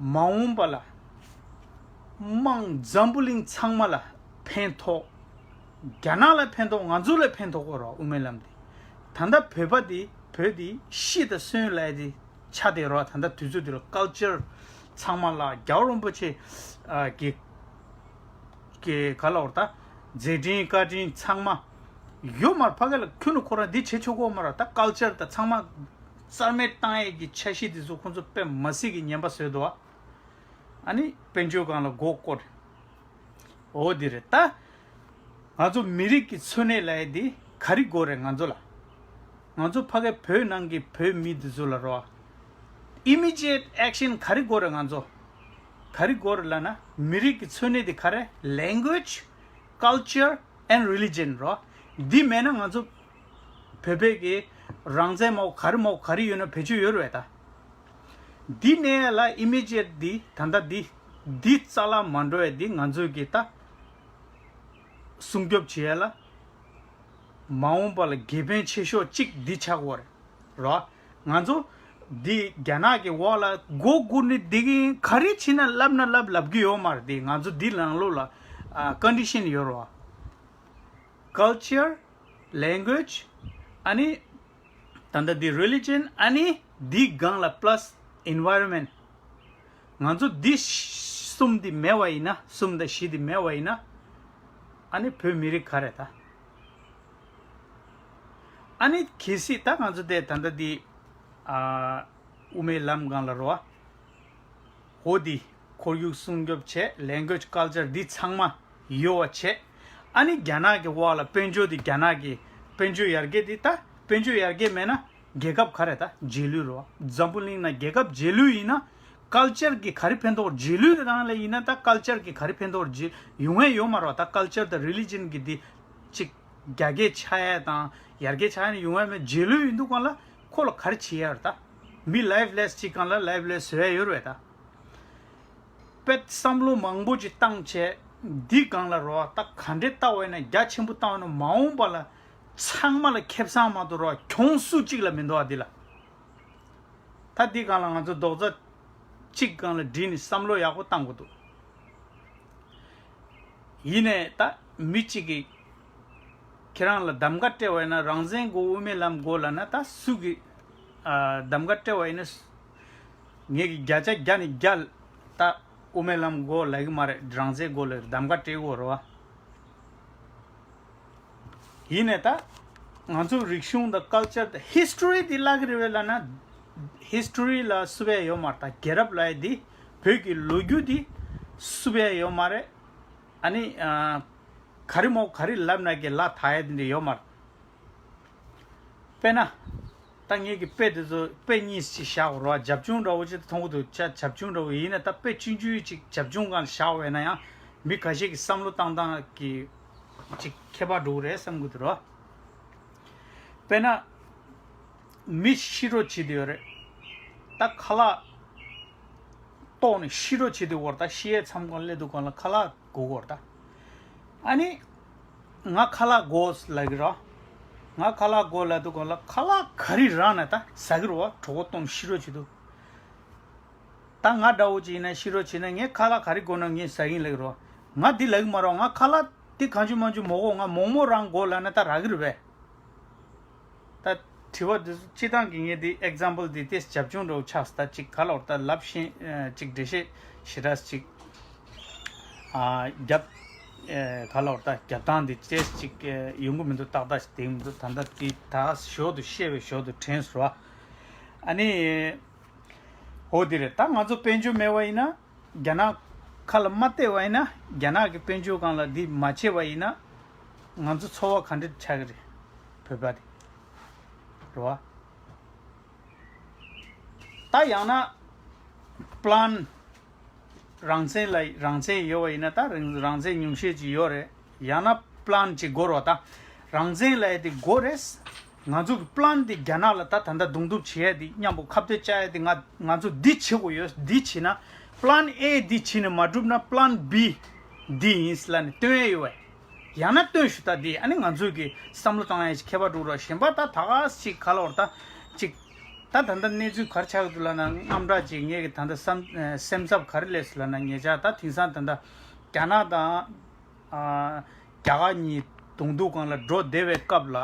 མ་འོངས་པ་ལ་དམངས་འཛམ་བུ་གླིང་ཚང་མ་ལ་ཕན་ཐོགས། རྒྱ་ནག་ལ་ཕན་ཐོགས། ང་ཚོ་ལ་ཕན་ཐོགས་ཀྱི་རེད་པ། དབུ་མའི་ལམ་འདི། ད་ལྟ་བོད་པ་འདི་བོད་འདི་ཤི་དང་གསོན་ལབ་ཡ་འདི་ཆགས་བསྡད་རེད་པ། ད་ལྟ་དུས་ཚོད་འདི་ལ་ཀལ་ཅར་ཚང་མ་ལ་རྒྱལ་བ་རིན་པོ་ཆེ་ཨ་གི་གི་ག་ལབ་དགོས་རེད་ད། མཛད་འཕྲིན་བཀའ་དྲིན་ཚང་མ་ཡོད་མ་རེད། ཕ་གི་ལ་ཁྱོན་ནས་ཁོ་རང་འདི་བྱེད་ཆོག་གི་ཡོད་མ་རེད། ད་ཀལ་ཅར་དང་ཚང་མ་རྩ་མེད་བཏང་ཡས་ཀྱི་འཆར་གཞི་འདི་ཚོ་ཁོང་ཚོ་དཔེ་མ་སྲིད་ཀྱི་ངན་པ་བཟོས་འདུག་པ། ཨ་ནི་དཔལ་འབྱོར་སྒང་ལ་མགོ་བསྐོར། འོ་འདི་རེད་ད། ང་ཚོ་མི་རིགས་ཀྱི་འཚོ་གནས་ལབ་ཡ་འདི་ག་རེ་དགོས་རེད་ང་ཚོ་ལ། ང་ཚོ་ཕ་གི་བོད་ནང་གི་བོད་མི་འདི་ཚོ་ལ་རེད་པ། Immediate action ག་རེ་དགོས་རེད་ང་ཚོ། ག་རེ་དགོས་རེད་ལབ་ན་མི་རིགས་ཀྱི་འཚོ་གནས་འདི་ག་རེ། Language, culture and religion རེད་པ། འདི་མེད་ན་ང་ཚོ་ བོད་པའི་གི་རང་བཙན་མོ་ག་རེ་མོ་ག་རེ་ཡོད་ན་བེད་སྤྱོད་ཡོད་རེད་ད། འདི་ནས་ལ་ཨི་མི་ཇེཊ་འདི་ད་ལྟ་འདི་འདི་རྩ་ལ་མ་འགྲོ་ཡ་འདི་ང་ཚོས་གི་ད་སྲུང་སྐྱོབ་བྱེད་ཡ་ལ་མ་འོངས་པ་ལ་དགེ་ཕན་ཆེ་ཤོས་གཅིག་འདི་ཆགས་ཡོད་རེད་རོ། ང་ཚོ་འདི་རྒྱ་ནག་གི་འོག་ལ་མགོ་སྒུར་ནས་བསྡད་ཀྱི་ཡིན། ག་རེ་བྱེད་ན་ལབ་ན་ལབ་ལབ་ཀྱི་ཡོད་མ་རེད། འདི་ང་ཚོ་འདི་ནང་ལོགས་ལ་ཀོན་ཌི་ཤན་ཡོད་རོ། Culture, language, ཨ་ནི་ད་ལྟ་འདི་རི་ལི་ཇན། ཨ་ནི་འདི་སྒང་ལ་པ་ལ་སི་ཨེན་ཝའི་རོན་མེན་ཊི། ང་ཚོ་འདི་གསུམ་འདི་མེད་པ་ཡིན་ན། གསུམ་དང་བཞི་འདི་མེད་པ་ཡིན་ན། ཨ་ནི་བོད་མི་རིགས་ག་རེ་ད། ཨ་ནི་གལ་སྲིད་ད་ང་ཚོ་དེ་ད་ལྟ་འདི་ཨ་དབུ་མའི་ལམ་སྒང་ལ་རོ། འོ་འདི་ཁོར་ཡུག་སྲུང་སྐྱོབ་བྱས། ལེང་གུ་ཨེཇ་ཀལ་ཅར་འདི་ཚང་མ་ཡོད་པ་བྱས། ཨ་ནི་རྒྱ་ནག་གི་འོག་ལ་དཔལ་འབྱོར་འདི་རྒྱ་ནག་གི་དཔལ་འབྱོར་ཡར་རྒྱས་འདི་ད་དཔལ་འབྱོར་ཡར་རྒྱས་མེད་ན་རྒྱལ་ཁབ་ག་རེ་ད་རྗེས་ལུས་རོ། འཛམ་བུ་གླིང་ན་རྒྱལ་ཁབ་རྗེས་ལུས་ཡིན་ན་ཀལ་ཅར་གི་ག་རེ་ཕན་ཐོགས། རྗེས་ལུས་རང་ལ་ཡིན་ན་ད་ཀལ་ཅར་གི་ག་རེ་ཕན་ཐོགས་རྗེས་ཡོང་ཡ་ཡོད་མ་རོ། ད་ཀལ་ཅར་དང་རི་ལི་ཇན་གི་འདི་གཅིག་རྒྱ་སྐྱེད་ཆགས་ཡ་དང་ཡར་རྒྱས་ཆགས་ཡ་ནི་ཡོང་ཡ་མེད། རྗེས་ལུས་ཡིན་དུས་སྒང་ལ་ཁོ་ལ་ག་རེ་བྱེད་ཡ་རེད་ད། མི་ལའིཕ་ལེ་སི་གཅིག་སྒང་ལ་ལའིཕ་ལེ་སི་བཟོ་ཡ་ཡོད་རེད་ད། དཔེ་བསམ་བློ་མང་པོ་ཅིག་བཏང་བྱས་འདི་སྒང་ལ་རོ། ད་ག་འདྲས་བལྟ་བ་ཡིན་ན། རྒྱ་ཆེན་པོ་བཏང་བ་ན་མ་འོངས་པ་ལ་ཚང་མ་ལ་ཁེ་བཟང་མ་གཏོགས་རོ་གྱོང་སུ་གཅིག་ལ་མི་འདུག་ཨ། འདི་ལ། ད་འདི་སྒང་ལ་ང་ཚོ་རྡོག་རྩ་གཅིག་སྒང་ལ་སྒྲིལ་ནས་བསམ་བློ་ཡག་པོ་བཏང་དགོས་འདུག། ཡིན་ནའི་ད་མི་གཅིག་གིས་ཁྱེད་རང་ལ་གདམ་ག་སྤྲད་པ་ཡིན་ན། རང་བཙན་དགོས། དབུ་མའི་ལམ་དགོས་ལབ་ན། ད་སུ་གིས་ཨ་གདམ་ག་སྤྲད་པ་ཡིན་ན། ངེད་ཀྱིས་བརྒྱ་ཆ་བརྒྱ་ནས་བརྒྱ་ད་དབུ་མའི་ལམ་དགོས་ལབ་ཀྱི་མ་རེད། རང་བཙན་དགོས་ལབ་གདམ་ག་སྤྲད་ཀྱི་ཡོད་རེད་བ། ཡིན་ནའི་ད་ང་ཚོ་རིག་གཞུང་དང་ཀལ་ཅར་དང་ཧིས་ཊོ་རི་འདི་བརླག་གི་རེད་པས་ལབ་ན། ཧིས་ཊོ་རི་ལ་བསུབ་ཡ་ཡོད་མ་རེད། ད་རྒྱལ་རབས་ལབ་ཡ་འདི། བོད་ཀྱི་ལོ་རྒྱུས་འདི་བསུབ་ཡ་ཡོད་མ་རེད། ཨ་ནི་ཨ་ག་རེ་མོ་ག་རེ་ལབ་ན་གི་ལ་ཐ་ཡ་དེ་འདྲ་ཡོད་མ་རེད། དཔེར་ན། ད་ངེད་ཀྱི་དཔེ་དེ་ཚོ་དཔེ་གཉིས་ཤིག་བཞག་རོགས། རྒྱབ་ལྗོངས་འདྲ་བོ་ཅིག་མཐོང་གི་འདུག་ཅ། རྒྱབ་ལྗོངས་འདྲ་བོ་ཡིན་ན། ད་དཔེ་ཆུང་ཆུང་ཅིག་རྒྱབ་ལྗོངས་སྒང་བཞག་པ་ཡིན་ན་ཡང་མི་ཁ་ཤས་ཀྱི་བསམ་བློ་བཏང་སྟངས་ཀྱི་ཅིག་ཁྱད་པར་འགྲོ་གི་རེད་བསམ་གྱི་འདུག་རོ། དཔེར་ན། མི་ཤི་འགྲོ་བྱེད་དུ་ཡོད་རེད། ད་ཁ་ལག་ལྟོགས་ནས་ཤི་འགྲོ་བྱེད་དུ་ཡོད་རེད། ད་ཤི་ཡས་མཚམས་སྒང་སླེབས་དུས་སྒང་ལ་ཁ་ལག་དགོས་ཀྱི་ཡོད་རེད་ད། ཨ་ནི། ང་ཁ་ལག་དགོས་ལབ་ཀྱི་རེད། ང་ཁ་ལག་དགོས་ལབ་དུས་སྒང་ལ་ཁ་ལག་ག་རེ་རག་ན་ད་ཟ་གི་རེད་བ། གྲོད་ཁོག་ལྟོགས་ནས་ཤི་འགྲོ་བྱེད་དུས། ད་ང་འདྲ་བོ་ཅིག་ཡིན་ན་ཤི་འགྲོ་བྱེད་ན་ངས་ཁ་ལག་ག་རེ་དགོས་ན་ངས་ཟ་གི་ཡིན་ལབ་ཀྱི་རེད་བ། ང་འདི་ལབ་ཀྱི་མ་རེད་བ། ང་ཁ་ལག་འདི་གང་བྱུང་མང་བྱུང་མ་དགོས། ང་མོག་མོག་རང་དགོས་ལབ་ན་ད་རག་གི་རེད་པས། ད་དྲི་བ་འདི་ཚོ་སྤྱིར་བཏང་གི་ངས་འདི་ཨེག་ཛམ་པལ་འདི་ཏོག་ཙམ་རྒྱབ་ལྗོངས་འདྲ་བོ་ཆགས་སོང་། ད་ཅིག་ག་ལབ་དགོས་རེད། ད་ལབ་ཤེས་ཨ་ཅིག་འགྲེལ་བཤད་ཞེ་དྲག་ཅིག་ཨ་རྒྱབ་ཨེ་ག་ལབ་དགོས་རེད། ད་རྒྱབ་སྟངས་འདི་ཏོག་ཙམ་ཅིག་ཨེ་ཡོང་གི་མི་འདུག། ཏག་ཏག་ཞིག་བསྡད་ཀྱི་མི་འདུག། ད་ལྟ་འདི་ད་ཞོར་དུ་བཤད་པའི་ཞོར་དུ་དྲན་སོང་བ། ཨ་ནི་འོ་འདི་རེད། ད་ང་ཚོ་དཔལ་འབྱོར་མེད་པ་ཡིན་ན། རྒྱ་ནག་ཁ་ལ་མ་གཏད་པ་ཡིན་ན། རྒྱ་ནག་གི་དཔལ་འབྱོར་སྒང་ལ་འདི་མ་བྱས་པ་ཡིན་ན། ང་ཚོ་འཚོ་བ་ག་འདྲ་ཆགས་ཀྱི་རེད། བོད་པ་དེ་རེད་བ། ད་ཡང་ན་པི་ལན་རང་བཙན་ལ་རང་བཙན་ཡོད་པ་ཡིན་ན། ད་རང་རང་བཙན་ཉུང་ཤས་ཅིག་ཡོད་རེད། ཡང་ན་པི་ལན་ཅིག་དགོས་རེད་བ། ད་རང་བཙན་ལབ་ཡ་དེ་དགོས་རེད། ང་ཚོ་གི་པི་ལན་དེ་རྒྱ་ནག་ལ་ད་ད་ལྟ་རྡུང་རྡེག་བྱེད་ཡ་དེ། མཉམ་པོ་ཁ་གཏད་བཅག་ཡ་དེ། ང་ང་ཚོ་འདི་བྱེད་དགོས་ཡོད། འདི་བྱེད་ན། པི་ལན་ཨེ་འདི་བྱེད་ནས་མ་གྲུབ་ན་པི་ལན་བི་འདི་ཡིན་ལབ་ནས་སྟོན་ཡ་ཡོད་པས། ཡང་ན་སྟོན་ཞུ། ད་འདི་ཨ་ནི་ང་ཚོ་གི་བསམ་བློ་བཏང་ཡ་ཞིག་ཁྱད་པར་འགྲོ་ར། གཞན་པ་ད་ད་ག་ཞིག་ག་ལབ་དགོས་རེད། ད་ཅིག་ད་ད་ལྟ་གནས་ཚུལ་ག་རེ་ཆགས་འདུག་ལབ་ན། དངངས་སྐྲག་ཅིག་ངས་གི་ད་ལྟ་བསམ་སེམས་འཚབ་ག་རེ་སླེབས་སོང་ལབ་ན། ཉེ་ཆར་ད་དེང་སང་ད་ལྟ་རྒྱ་ནག་དང་ཨ་རྒྱ་གར་གཉིས་རྡུང་རྡེག་སྒང་ལ་འགྲོ་བསྡད་པའི་སྐབས་ལ།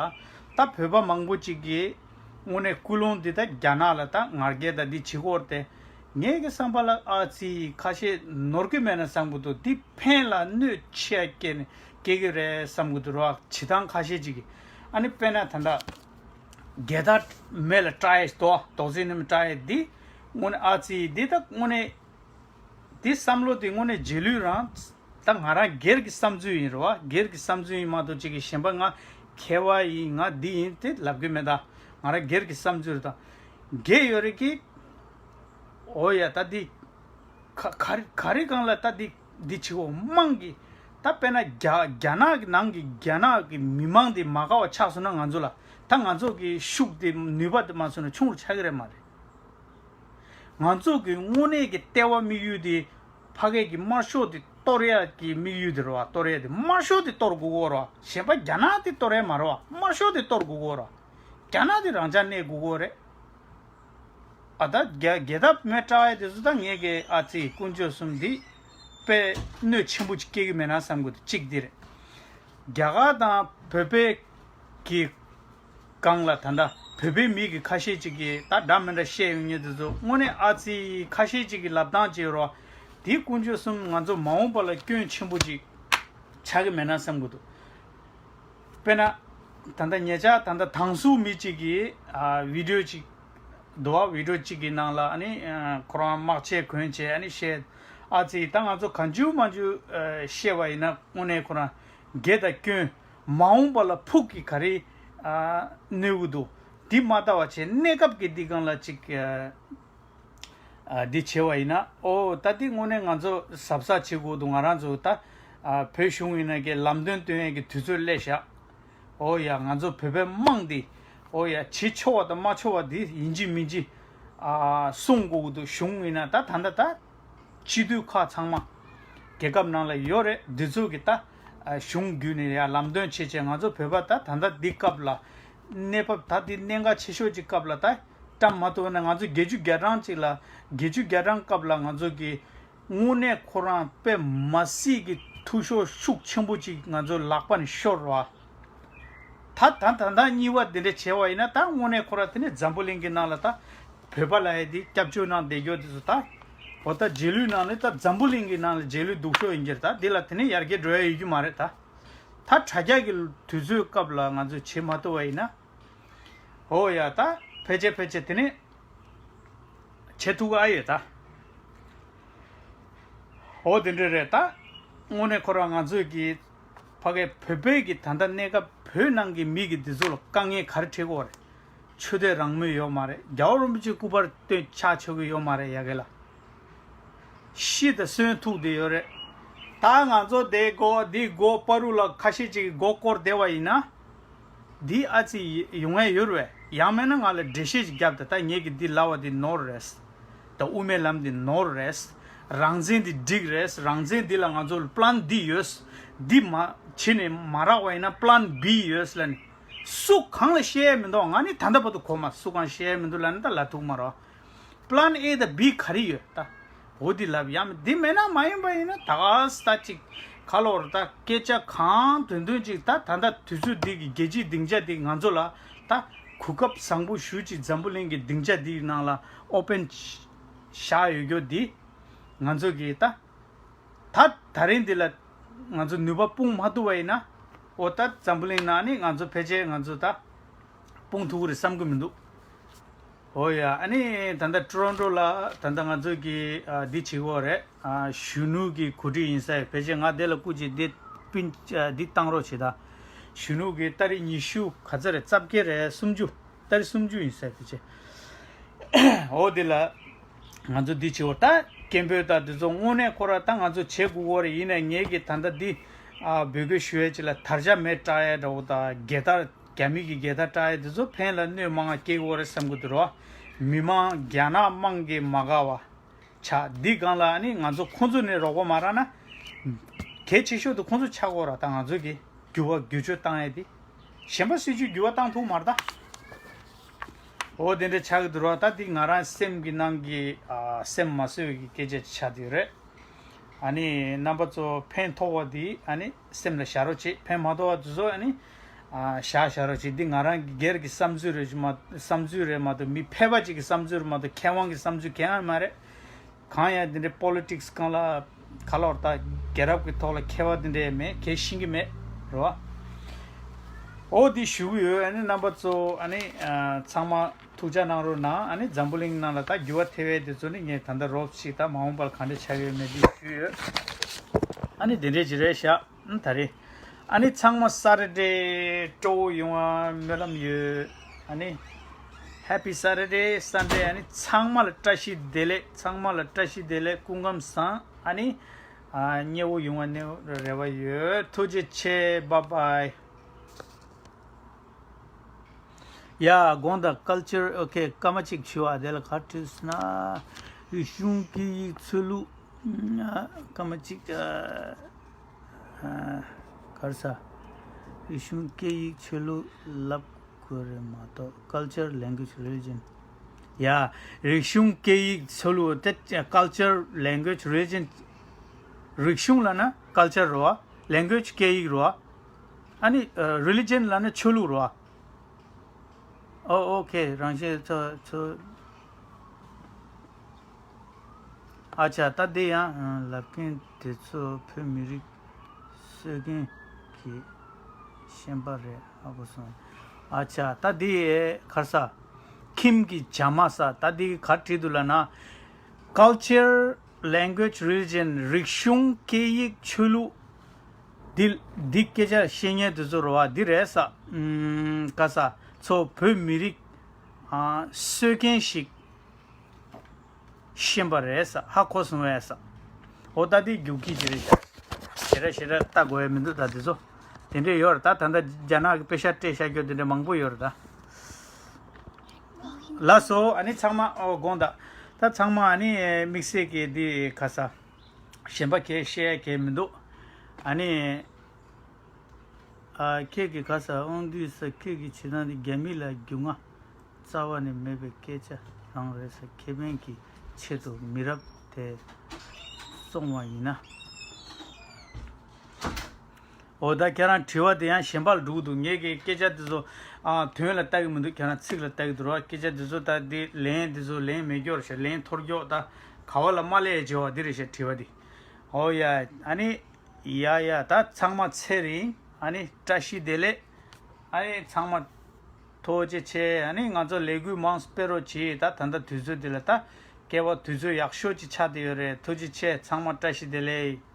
ད་བོད་པ་མང་པོ་ཅིག་གིས་དངོས་གནས་ཀུན་སློང་འདི་ད་རྒྱ་ནག་ལ་ད་ང་རྒྱལ་ད་འདི་བྱེད་ཀྱི་ཡོད་རེད་དེ། ངའི་གི་བསམ་པ་ལ་ཨ་ཙི་ཁ་ཤས་ནོར་གི་མེད་ན་བསམ་གི་འདུག། འདི་ཕན་ལ་གནོད་ཆེ་བ་སྐྱེལ་ནས་སྐྱེལ་གི་རེད་བསམ་གི་འདུག་ར། བྱེད་སྟངས་ཁ་ཤས་ཅིག་གིས། ཨ་ནི་དཔེར་ན་ད་ལྟ་རྒྱལ་དར་མེ་ལ་སྲེག་ཡས་དོ། དོག་རྩེ་ནས་མི་སྲེག་ཡས་འདི་དངོས་གནས་ཨ་ཙི། འདི་ད་དངོས་གནས་འདི་བསམ་བློ་དེ་དངོས་གནས་རྗེས་ལུས་རང་། ད་ང་རང་སྒེར་གྱི་བསམ་ཚུལ་ཡིན་རེད་བ། སྒེར་གྱི་བསམ་ཚུལ་ཡིན་མ་གཏོགས་ཅིག་གིས་གཞན་པ་ང་མཁས་པ་ཡིན་ང་འདི་ཡིན་དེ་ལབ་གི་མེད། ད་ང་རང་སྒེར་གྱི་བསམ་ཚུལ་རེད། ད་འགན་ཡོད་རེད་གི། འོ་ཡ། ད་འདི་ག་ག་རེ་ག་རེ་སྒང་ལ་ད་འདི་འདི་བྱེད་དགོས་མང་གི། ད་དཔེར་ན་རྒྱ་རྒྱ་ནག་གི་ནང་གི་རྒྱ་ནག་གི་མི་མང་དེ་མ་དགའ་བ་ཆགས་སོང་ན། ང་ཚོ་ལ་ད་ ད་ང་ཚོ་གི་ཤུགས་དེ་ནུས་པ་དེ་མ་སོང་ན་ཆུང་རུ་ཆགས་ཀྱི་རེད་མ་རེད། ང་ཚོ་གི་དངོས་གནས་ཀྱི་ལྟེ་བ་དམིགས་ཡུལ་དེ་ཕ་གི་གི་དམར་ཤོག་དེ་གཏོར་ཡག་གི་དམིགས་ཡུལ་དེ་རེད་བ། གཏོར་ཡག་དེ་དམར་ཤོག་དེ་གཏོར་དགོས་ཀྱི་ཡོད་རེད་བ། གཞན་པ་རྒྱ་ནག་དེ་གཏོར་ཡག་མ་རེད་བ། དམར་ཤོག་དེ་གཏོར་དགོས་ཀྱི་ཡོད་རེད་བ། རྒྱ་ནག་དེ་རང་འཇགས་གནས་དགོས་ཀྱི་ཡོད་རེད། ཨ་ད་རྒྱ་རྒྱལ་དར་མེ་སྲེག་ཡག་དེ་ཚོ་ད་ངེད་ཀྱི་ཨ་ཙི་དཀོན་མཆོག་གསུམ་འདི་དཔེ་གནོད་ཆེན་པོ་ཅིག་སྐྱེལ་གི་མེད་ན་བསམ་གི་འདུག་གཅིག་འདི་རེད། རྒྱ་གར་དང་བོད་པའི་གི་སྒང་ལ་ད་ལྟ་བོད་པའི་མི་གི་ཁ་ཤས་ཅིག་གིས་ད་འདྲ་མི་འདྲ་བཤད་ཡོང་མཁན་དེ་ཚོ་དངོས་གནས་ཨ་ཙི་ཁ་ཤས་ཅིག་གིས་ལབ་སྟངས་བྱེད་རོགས། དེ་དཀོན་མཆོག་གསུམ་ང་ཚོ་མ་འོངས་པ་ལ་སྐྱོན་ཆེན་པོ་ཅིག་ཆགས་གི་མེད་ན་བསམ་གི་འདུག་དཔེར་ན། ད་ལྟ་ཉེ་ཆར་ད་ལྟ་དང་སུའུ་མི་གཅིག་གིས་ཨ་བི་ཌིའོ་གཅིག་འདུག་བ། བི་ཌིའོ་གཅིག་གི་ནང་ལ་ཨ་ནི་ཨ་ཁོ་རང་དམག་ཆས་གོན་བྱས་ཨ་ནི་བཤད། ཨ་ཙི་ད་ང་ཚོ་གང་བྱུང་མང་བྱུང་ཨ་བཤད་པ་ཡིན་ན་དངོས་གནས་ཁོ་རང་དགེ་དང་སྐྱོན་མ་འོངས་པ་ལ་ཕུགས་ཀྱི་ག་རེ་ཨ་གནོད་གི་འདུག་འདི་མ་ལྟ་བ་བྱས་གནས་སྐབས་ཀྱི་འདི་སྒང་ལ་ཅིག་ཨ། ཨ་འདི་བྱས་པ་ཡིན་ན། ཨོ་ད་འདི་དངོས་གནས་ང་ཚོ་གཟབ་གཟབ་བྱེད་དགོས་འདུག་ང་རང་ཚོ་ད་ཨ་བོད་གཞུང་ཡིན་ན་གི་ལམ་སྟོན་སྟོན་ཡས་ཀྱི་དུས་ཚོད་སླེབས་ཤག་ཨོ་ཡ་ང་ཚོ་བོད་པའི་དམངས་འདི་ཨོ་ཡ་བྱེད་ཆོག་པ་དང་མ་ཆོག་པ་འདི་ཡིན་གཅིག་མིན་གཅིག་ཨ་གསུང་དགོས་ཀྱི་འདུག་གཞུང་ཡིན་ན་ད་ད་ལྟ་ད་སྤྱི་འཐུས་ཁག་ཚང་མ་རྒྱལ་ཁབ་ནང་ལ་ཡོད་རེད། འདི་ཚོ་གི་ད་ཨ་གཞུང་བརྒྱུད་ནས་ཡ་ལམ་སྟོན་བྱེད་བྱས་ང་ཚོ་བོད་པ་ད་ད་ལྟ་འདི་སྐབས་ལ་གནས་བབ་ད་འདི་གནད་འགག་ཆེ་ཤོས་ཀྱི་སྐབས་ལ་ད། བཀྲམ་མ་ཐུབ་ན་ང་ཚོ་བརྒྱད་ཅུ་གྱ་གྲངས་ཅིག་ལ་བརྒྱད་ཅུ་གྱ་གྲངས་སྐབས་ལ་ང་ཚོ་གི་དངོས་གནས་ཁོ་རང་དཔེ་མ་སྲིད་ཀྱི་འཐུས་ཤོར་ཤུགས་ཆེན་པོ་ཅིག་ང་ཚོ་ལག་པ་ནས་ཤོར་བ། ད་ད་ད་ད་གཉིས་པ་འདི་འདྲ་བྱས་པ་ཡིན་ན་ད་དངོས་གནས་ཁོ་རང་དེ་ནས་འཛམ་བུ་གླིང་གི་ནང་ལ་ད་བོད་པ་ལ་ཡ་དེ་སྐྱབས་བཅོལ་ནང་བསྡད་རྒྱུ་དེ་ཚོ་ད་འོ་ད་རྗེས་ལུས་ནང་ནས་ད་འཛམ་བུ་གླིང་གི་ནང་ལ་རྗེས་ལུས་སྡུག་ཤོས་ཡིན་གྱི་རེད། ད་འདི་ལ་དེ་ནས་ཡར་རྒྱས་འགྲོ་ཡ་ཡོད་རྒྱུ་མ་རེད། ད་ད་དྲ་རྒྱ་གི་དུས་ཚོད་སྐབས་ལ་ང་ཚོས་བྱེད་མ་ཐུབ་པ་ཡིན་ན། ཨོ་ཡ་ད་ཕལ་ཆེར་ཕལ་ཆེར་དེ་ནི་བྱེད་ཐུབ་ཀྱི་ཨ་ཡོད་ད། ཨོ་དེ་འདྲ་རེད་ད། དངོས་གནས་ཁོ་རང་ང་ཚོས་ཀྱི་ཕ་གའི་བོད་པའི་གི་ད་ལྟ་གནས་སྐབས་བོད་ནང་གི་མི་གི་འདི་ཚོ་ལ་དཀའ་ངལ་ག་རེ་འཕྲད་ཀྱི་ཡོད་རེད། ཆོས་དད་རང་མོས་ཡོད་མ་རེད། རྒྱལ་བ་རིན་པོ་ཆེ་སྐུ་པར་སྟོན་ཕྱག་མཆོད་ཀྱི་ཡོད་མ་རེད་ཡ་གི་ལ། ཤི་དང་གསོན་ཐུག་བསྡད་ཡོད་རེད། ད་ང་ཚོ་དེ་མགོ་འདི་མགོ་བར་དུ་ལ་ཁ་ཤས་ཅིག་གི་མགོ་སྐོར་བསྡད་པ་ཡིན་ན། འདི་ཨ་ཙི་ཡོང་ཡ་ཡོད་རེད། ཡང་མིན་ན་ང་ལ་འགྲེལ་བཤད་ཅིག་རྒྱབ་དང་། ད་ངེད་ཀྱི་འདི་ལབ་པ་འདི་ནོར་རེད། ད་དབུ་མའི་ལམ་འདི་ནོར་རེད། རང་བཙན་འདི་འགྲིག་རེད། རང་བཙན་འདི་ལ་ང་ཚོ་ལ་པི་ལན་འདི་ཡོད། འདི་མ་བྱེད་ནས་མ་རག་པ་ཡིན་ན་པི་ལན་བི་ཡོད་ལབ་ནས། སུ་གང་ལ་བཤད་ཡ་མི་འདུག་ང་ནི་ད་ལྟ་བར་དུ་གོ་མ། སུ་གང་བཤད་ཡ་མི་འདུག་ལབ་ནས་ད་ལབ་ཐུབ་མ་རེད། པི་ལན་ཨེ་དང་བི་ག་རེ་ཡོད་ད། འོ་འདི་ལབ་ཡ་མེད། འདི་མེད་ན་མ་ཡིན་པ་ཡིན་ན་ད་ག་ས་ད་ཅིག་ག་ལོར་ད་སྐད་ཆ་གང་དོན་དོན་ཅིག་ད་ད་ད་དུས་ཚོད་འདི་གི་རྒྱལ་སྤྱིའི་སྡིངས་ཆ་འདི་ང་ཚོ་ལ་ད་གོ་སྐབས་བཟང་པོ་ཞེ་ཅིག་འཛམ་བུ་གླིང་གི་སྡིངས་ཆ་འདིའི་ནང་ལ་ཨོ་པན་བཞག་ཡོད་རྒྱུ་འདི་ང་ཚོ་གི་ད། ད་ད་རིང་འདི་ལ་ང་ཚོ་ནུས་པ་སྤུངས་མ་ཐུབ་པ་ཡིན་ན། འོ་ད་འཛམ་བུ་གླིང་ནང་ནི་ང་ཚོ་ཕལ་ཆེར་ང་ཚོ་ད་སྤུངས་ཐུབ་ཀྱི་རེད་བསམ་གྱི་མི་འདུག་འོ་ཡ། ཨ་ནི་ད་ལྟ་ཊོ་རོན་ཊོ་ལ་ད་ལྟ་ང་ཚོ་གི་ཨ་འདི་བྱེད་ཀྱི་ཡོད་རེད། ཨ་གཞོན་ནུ་གི་གོ་སྒྲིག་ཡིན་ས་ཡོད། ཕལ་ཆེར་ང་དེ་ལ་སྐུ་མཁྱེན་འདི་པིན་ཨ་འདི་བཏང་རོགས་བྱེད་ད། གཞོན་ནུ་གི་ཏ་རིག་ཉི་ཤུ་ག་ཚོད་རེད། རྩ་བརྒྱད་རེད། སུམ་ཅུ། ཏ་རིག་སུམ་ཅུ་ཡིན་ས་ཡོད་ཕལ་ཆེར། འོ་འདི་ལ། ང་ཚོ་འདི་བྱེད་འོ་ད་སྐད་འབོད་ད་འདི་ཚོ་དངོས་གནས་ཁོ་ར་ད་ང་ཚོ་བྱེད་དགོས་ཀྱི་རེད། ཡིན་ནའི་ངེད་ཀྱི་ད་ལྟ་འདི་ཨ་འབོད་སྐུལ་ཞུ་ཡས་ཅིག་ལ་དར་ཆ་མེ་སྲེག་ཡས་འདྲ་བོ་དང་། རྒྱལ་དར་རྒྱ་མི་གི་རྒྱལ་དར་སྲེག་ཡས་འདི་ཚོ་ཕན་ལ་གནོད་མང་བ་སྐྱེལ་གྱི་ཡོད་རེད་བསམ་གྱི་འདུག་རོ། མི་མང་རྒྱ་ནག་དམངས་ཀྱིས་མ་དགའ་བ་ཆགས། འདི་སྒང་ལ་ནི་ང་ཚོ་ཁོང་ཚོ་ནས་རོགས་པ་མ་རག་ན་གལ་ཆེ་ཤོས་དེ་ཁོང་ཚོ་ཆགས་ཀྱི་ཡོད་ར། ད་ང་ཚོ་གི་འགྱུར་བ་བསྒྱུར་བཅོས་བཏང་ཡས་དེ། གཞན་པ་སྲིད་ཇུས་འགྱུར་བ་བཏང་ཐུབ་མ་རེད་ད། འོ་དེ་འདྲ་ཆགས་ཀྱི་འདུག་ར། ད་འདི་ང་རང་སེམས་ཀྱི་ནང་གི་ཨ་སེམས་མ་བཟོད་ཀྱི་སྐད་ཆ་ཆགས་བསྡད་ཡོད་རེད། ཨ་ནི་རྣམ་པ་ཚོ་ཕན་ཐོགས་པ་འདི་ཨ་ནི་སེམས་ལ་བཞག་རོགས་བྱེད། ཕན་མ་ཐོགས་པ་དེ་ཚོ་ཨ་ནི་ཨ་བཞག་བཞག་རོགས་བྱེད། འདི་ང་རང་གི་སྒེར་གྱི་བསམ་ཚུལ་རེད་མ་བསམ་ཚུལ་རེད་མ་གཏོགས། མི་ཕལ་པ་ཅིག་གི་བསམ་ཚུལ་རེད་མ་གཏོགས། མཁས་དབང་གི་བསམ་ཚུལ་གང་ཡང་མ་རེད། གང་ཡང་འདི་འདྲའི་པོ་ལི་ཊིག་སི་སྒང་ལ་ག་ལོར་ད་རྒྱལ་རབས་ཀྱི་ཐོག་ལ་མཁས་པ་འདི་འདྲའི་མེད། མཁས་ཤེས་ཀྱི་མེད་རེད་བ། འོ་འདི་ཞུ་གི་ཡོད། ཨ་ནི་རྣམ་པ་ཚོ་ཨ་ནི་ཨ་ཚང་མ་ཐུགས་ཅག་གནང་རོགས་གནང་། ཨ་ནི་འཛམ་བུ་གླིང་ནང་ལ་ད་འགྱུར་བ་ཐེབས་ཡས་དེ་ཚོ་ནི་ངས་ད་ལྟ་རོབ་ཅིག་ད་མ་འོངས་པར་ག་འདྲ་ཆགས་ཡོད་མེད་འདི་ཞུས་ཡོད། ཨ་ནི་འདི་འདྲའི་ཅིག་རེད་ཤག་ཨ་ད་རེད། ཨ་ནི་ཚང་མ་ས་ཊར་ཌེ་སྤྲོ་བོ་ཡོང་བ་སྨོན་ལམ་ཡོད། ཨ་ནི་Happy Saturday Sunday། ཨ་ནི་ཚང་མ་ལ་བཀྲ་ཤིས་བདེ་ལེགས། ཚང་མ་ལ་བཀྲ་ཤིས་བདེ་ལེགས། སྐུ་ཁམས་བཟང་། ཨ་ནི་ཨ་མཉེས་པོ་ཡོང་བ་ནི་རེ་བ་ཡོད། ཐུགས་རྗེ་ཆེ། Bye bye། ཡ་དགོངས་དག་ཀལ་ཅར། ཨོ་ཁེ། སྐར་མ་གཅིག་བྱུང་བ་དེ་ལ་ག་བྲིས་ན། རིག་གཞུང་སྐད་ཡིག་ཆོས་ལུགས། ཨ། སྐར་མ་གཅིག་ཨ། ཨ། ག་རེ་ཟ། རིག་གཞུང་སྐད་ཡིག་ཆོས་ལུགས་ལབ་དགོས་རེད་མ་གཏོགས། Culture, language, religion. ཡ། རིག་གཞུང་སྐད་ཡིག་ཆོས་ལུགས་དེ། Culture, language, religion. རིག་གཞུང་ལབ་ན་ཀལ་ཅར་རེད་བ། ལེང་གུ་ཨེཇ་སྐད་ཡིག་རེད་བ། ཨ་ནི་རི་ལི་ཇན་ལབ་ན་ཆོས་ལུགས་རེད་བ། ཨོ། ཨོ་ཁེ། རང་བཞིན་ཚོ་ཚོ། ཨ་ཅག་ད་འདི་ཡང་ལབ་མཁན་དེ་ཚོ་བོད་མི་རིགས་གསོད་མཁན་གྱི་ཤན་པ་རེད། ཧ་གོ་སོང་། ཨ་ཅག་ད་འདི་ག་རེ་ཟ། ཁྱིམ་གྱི་བྱ་མ་ཟ། ད་འདི་ག་རེ་བྲིས་འདུག་ལབ་ན། Culture, language, religion. རིག་གཞུང་། སྐད་ཡིག། ཆོས་ལུགས། འདི་འདི་སྐད་ཆ་བཤད་མཁན་དེ་ཚོ་རེད་བ། འདི་རེད་ཟ། ཨམ། ག་རེ་ཟ། ཚོ་བོད་མི་རིགས་ཨ་གསོད་མཁན་ཞིག་ཤན་པ་རེད་ཟ། ཧ་གོ་སོང་བས་ཟ། འོ་ད་འདི་རྒྱུག་ཁྱི་ཅིག་རེད་ཤག་ཞེ་དྲག་ཞེ་དྲག་ལྟ་དགོས་ཡ་མི་འདུག་ད་དེ་ཚོ་དེ་འདྲས་ཡོད་རེད། ད་ད་ལྟ་རྒྱ་ནག་གི་པེ་ཤག་སྤྲད་བཞག་རྒྱུ་དེ་འདྲས་མང་པོ་ཡོད་རེད་ད། ལགས་སོ། ཨ་ནི་ཚང་མ། ཨོ། དགོངས་དག་ད་ཚང་མ་ཨ་ནི་དམིགས་བསལ་གྱི་འདི་ག་རེ་ཟ། གཞན་པ་གས་བཤད་ཡ་གས་མི་འདུག་ཨ་ནི། ཨ། ཁྱེད་ཀྱིས་ག་རེ་ཟ། དབང་འདུས་ས། ཁྱེད་ཀྱི་བྱེད་སྟངས་འདི་རྒྱ་མི་ལ་རྒྱུས་མངའ་རྩ་བ་ནས་མེད་པའི་སྐད་ཆ་རང་རེད་ཟ། ཁེ་ཕན་གྱི་ཆེད་དུ་མི་རབས་དེ་བཙོང་བ་ཡིན་ན། འོ་ད་ཁྱེད་རང་དྲི་བ་དེ་ཡང་གཞན་པ་ལ་འགྲོ་གི་འདུག་ངས་ཀྱི་སྐད་ཆ་དེ་ཚོ། ཨ། དོན་ལ་ལྟ་གི་མི་འདུག་ཁྱེད་རང་ཚིག་ལ་ལྟ་གི་འདུག་ར། སྐད་ཆ་དེ་ཚོ་ད་འདི་ལན་དེ་ཚོ་ལན་མེད་སྐྱོར་ཞེ། ལན་ཐོར་སྐྱོག་ད་ག་བ་ལ་མ་སླེབས་བྱེད་བ་འདི་རེད་ཤག་དྲི་བ་འདི། འོ་ཡ། ཨ་ནི། ཡ་ཡ། ད་ཚང་མ་ཚེ་རིང་། ཨ་ནི་བཀྲ་ཤིས་བདེ་ལེགས། ཨ་ནི་ཚང་མ་ཐུགས་རྗེ་ཆེ། ཨ་ནི་ང་ཚོ་ལས་འགུལ་མང་སྤེལ་རོགས་གྱིས། ད་ད་ལྟ་དུས་ཚོད་འདི་ལ་ད་སྐལ་བ་དུས་ཚོད་ཡག་ཤོས་ཅིག་ཆགས་བསྡད་ཡོད་རེད། ཐུགས་རྗེ་ཆེ། ཚང་མ་བཀྲ་ཤིས་བདེ་ལེགས།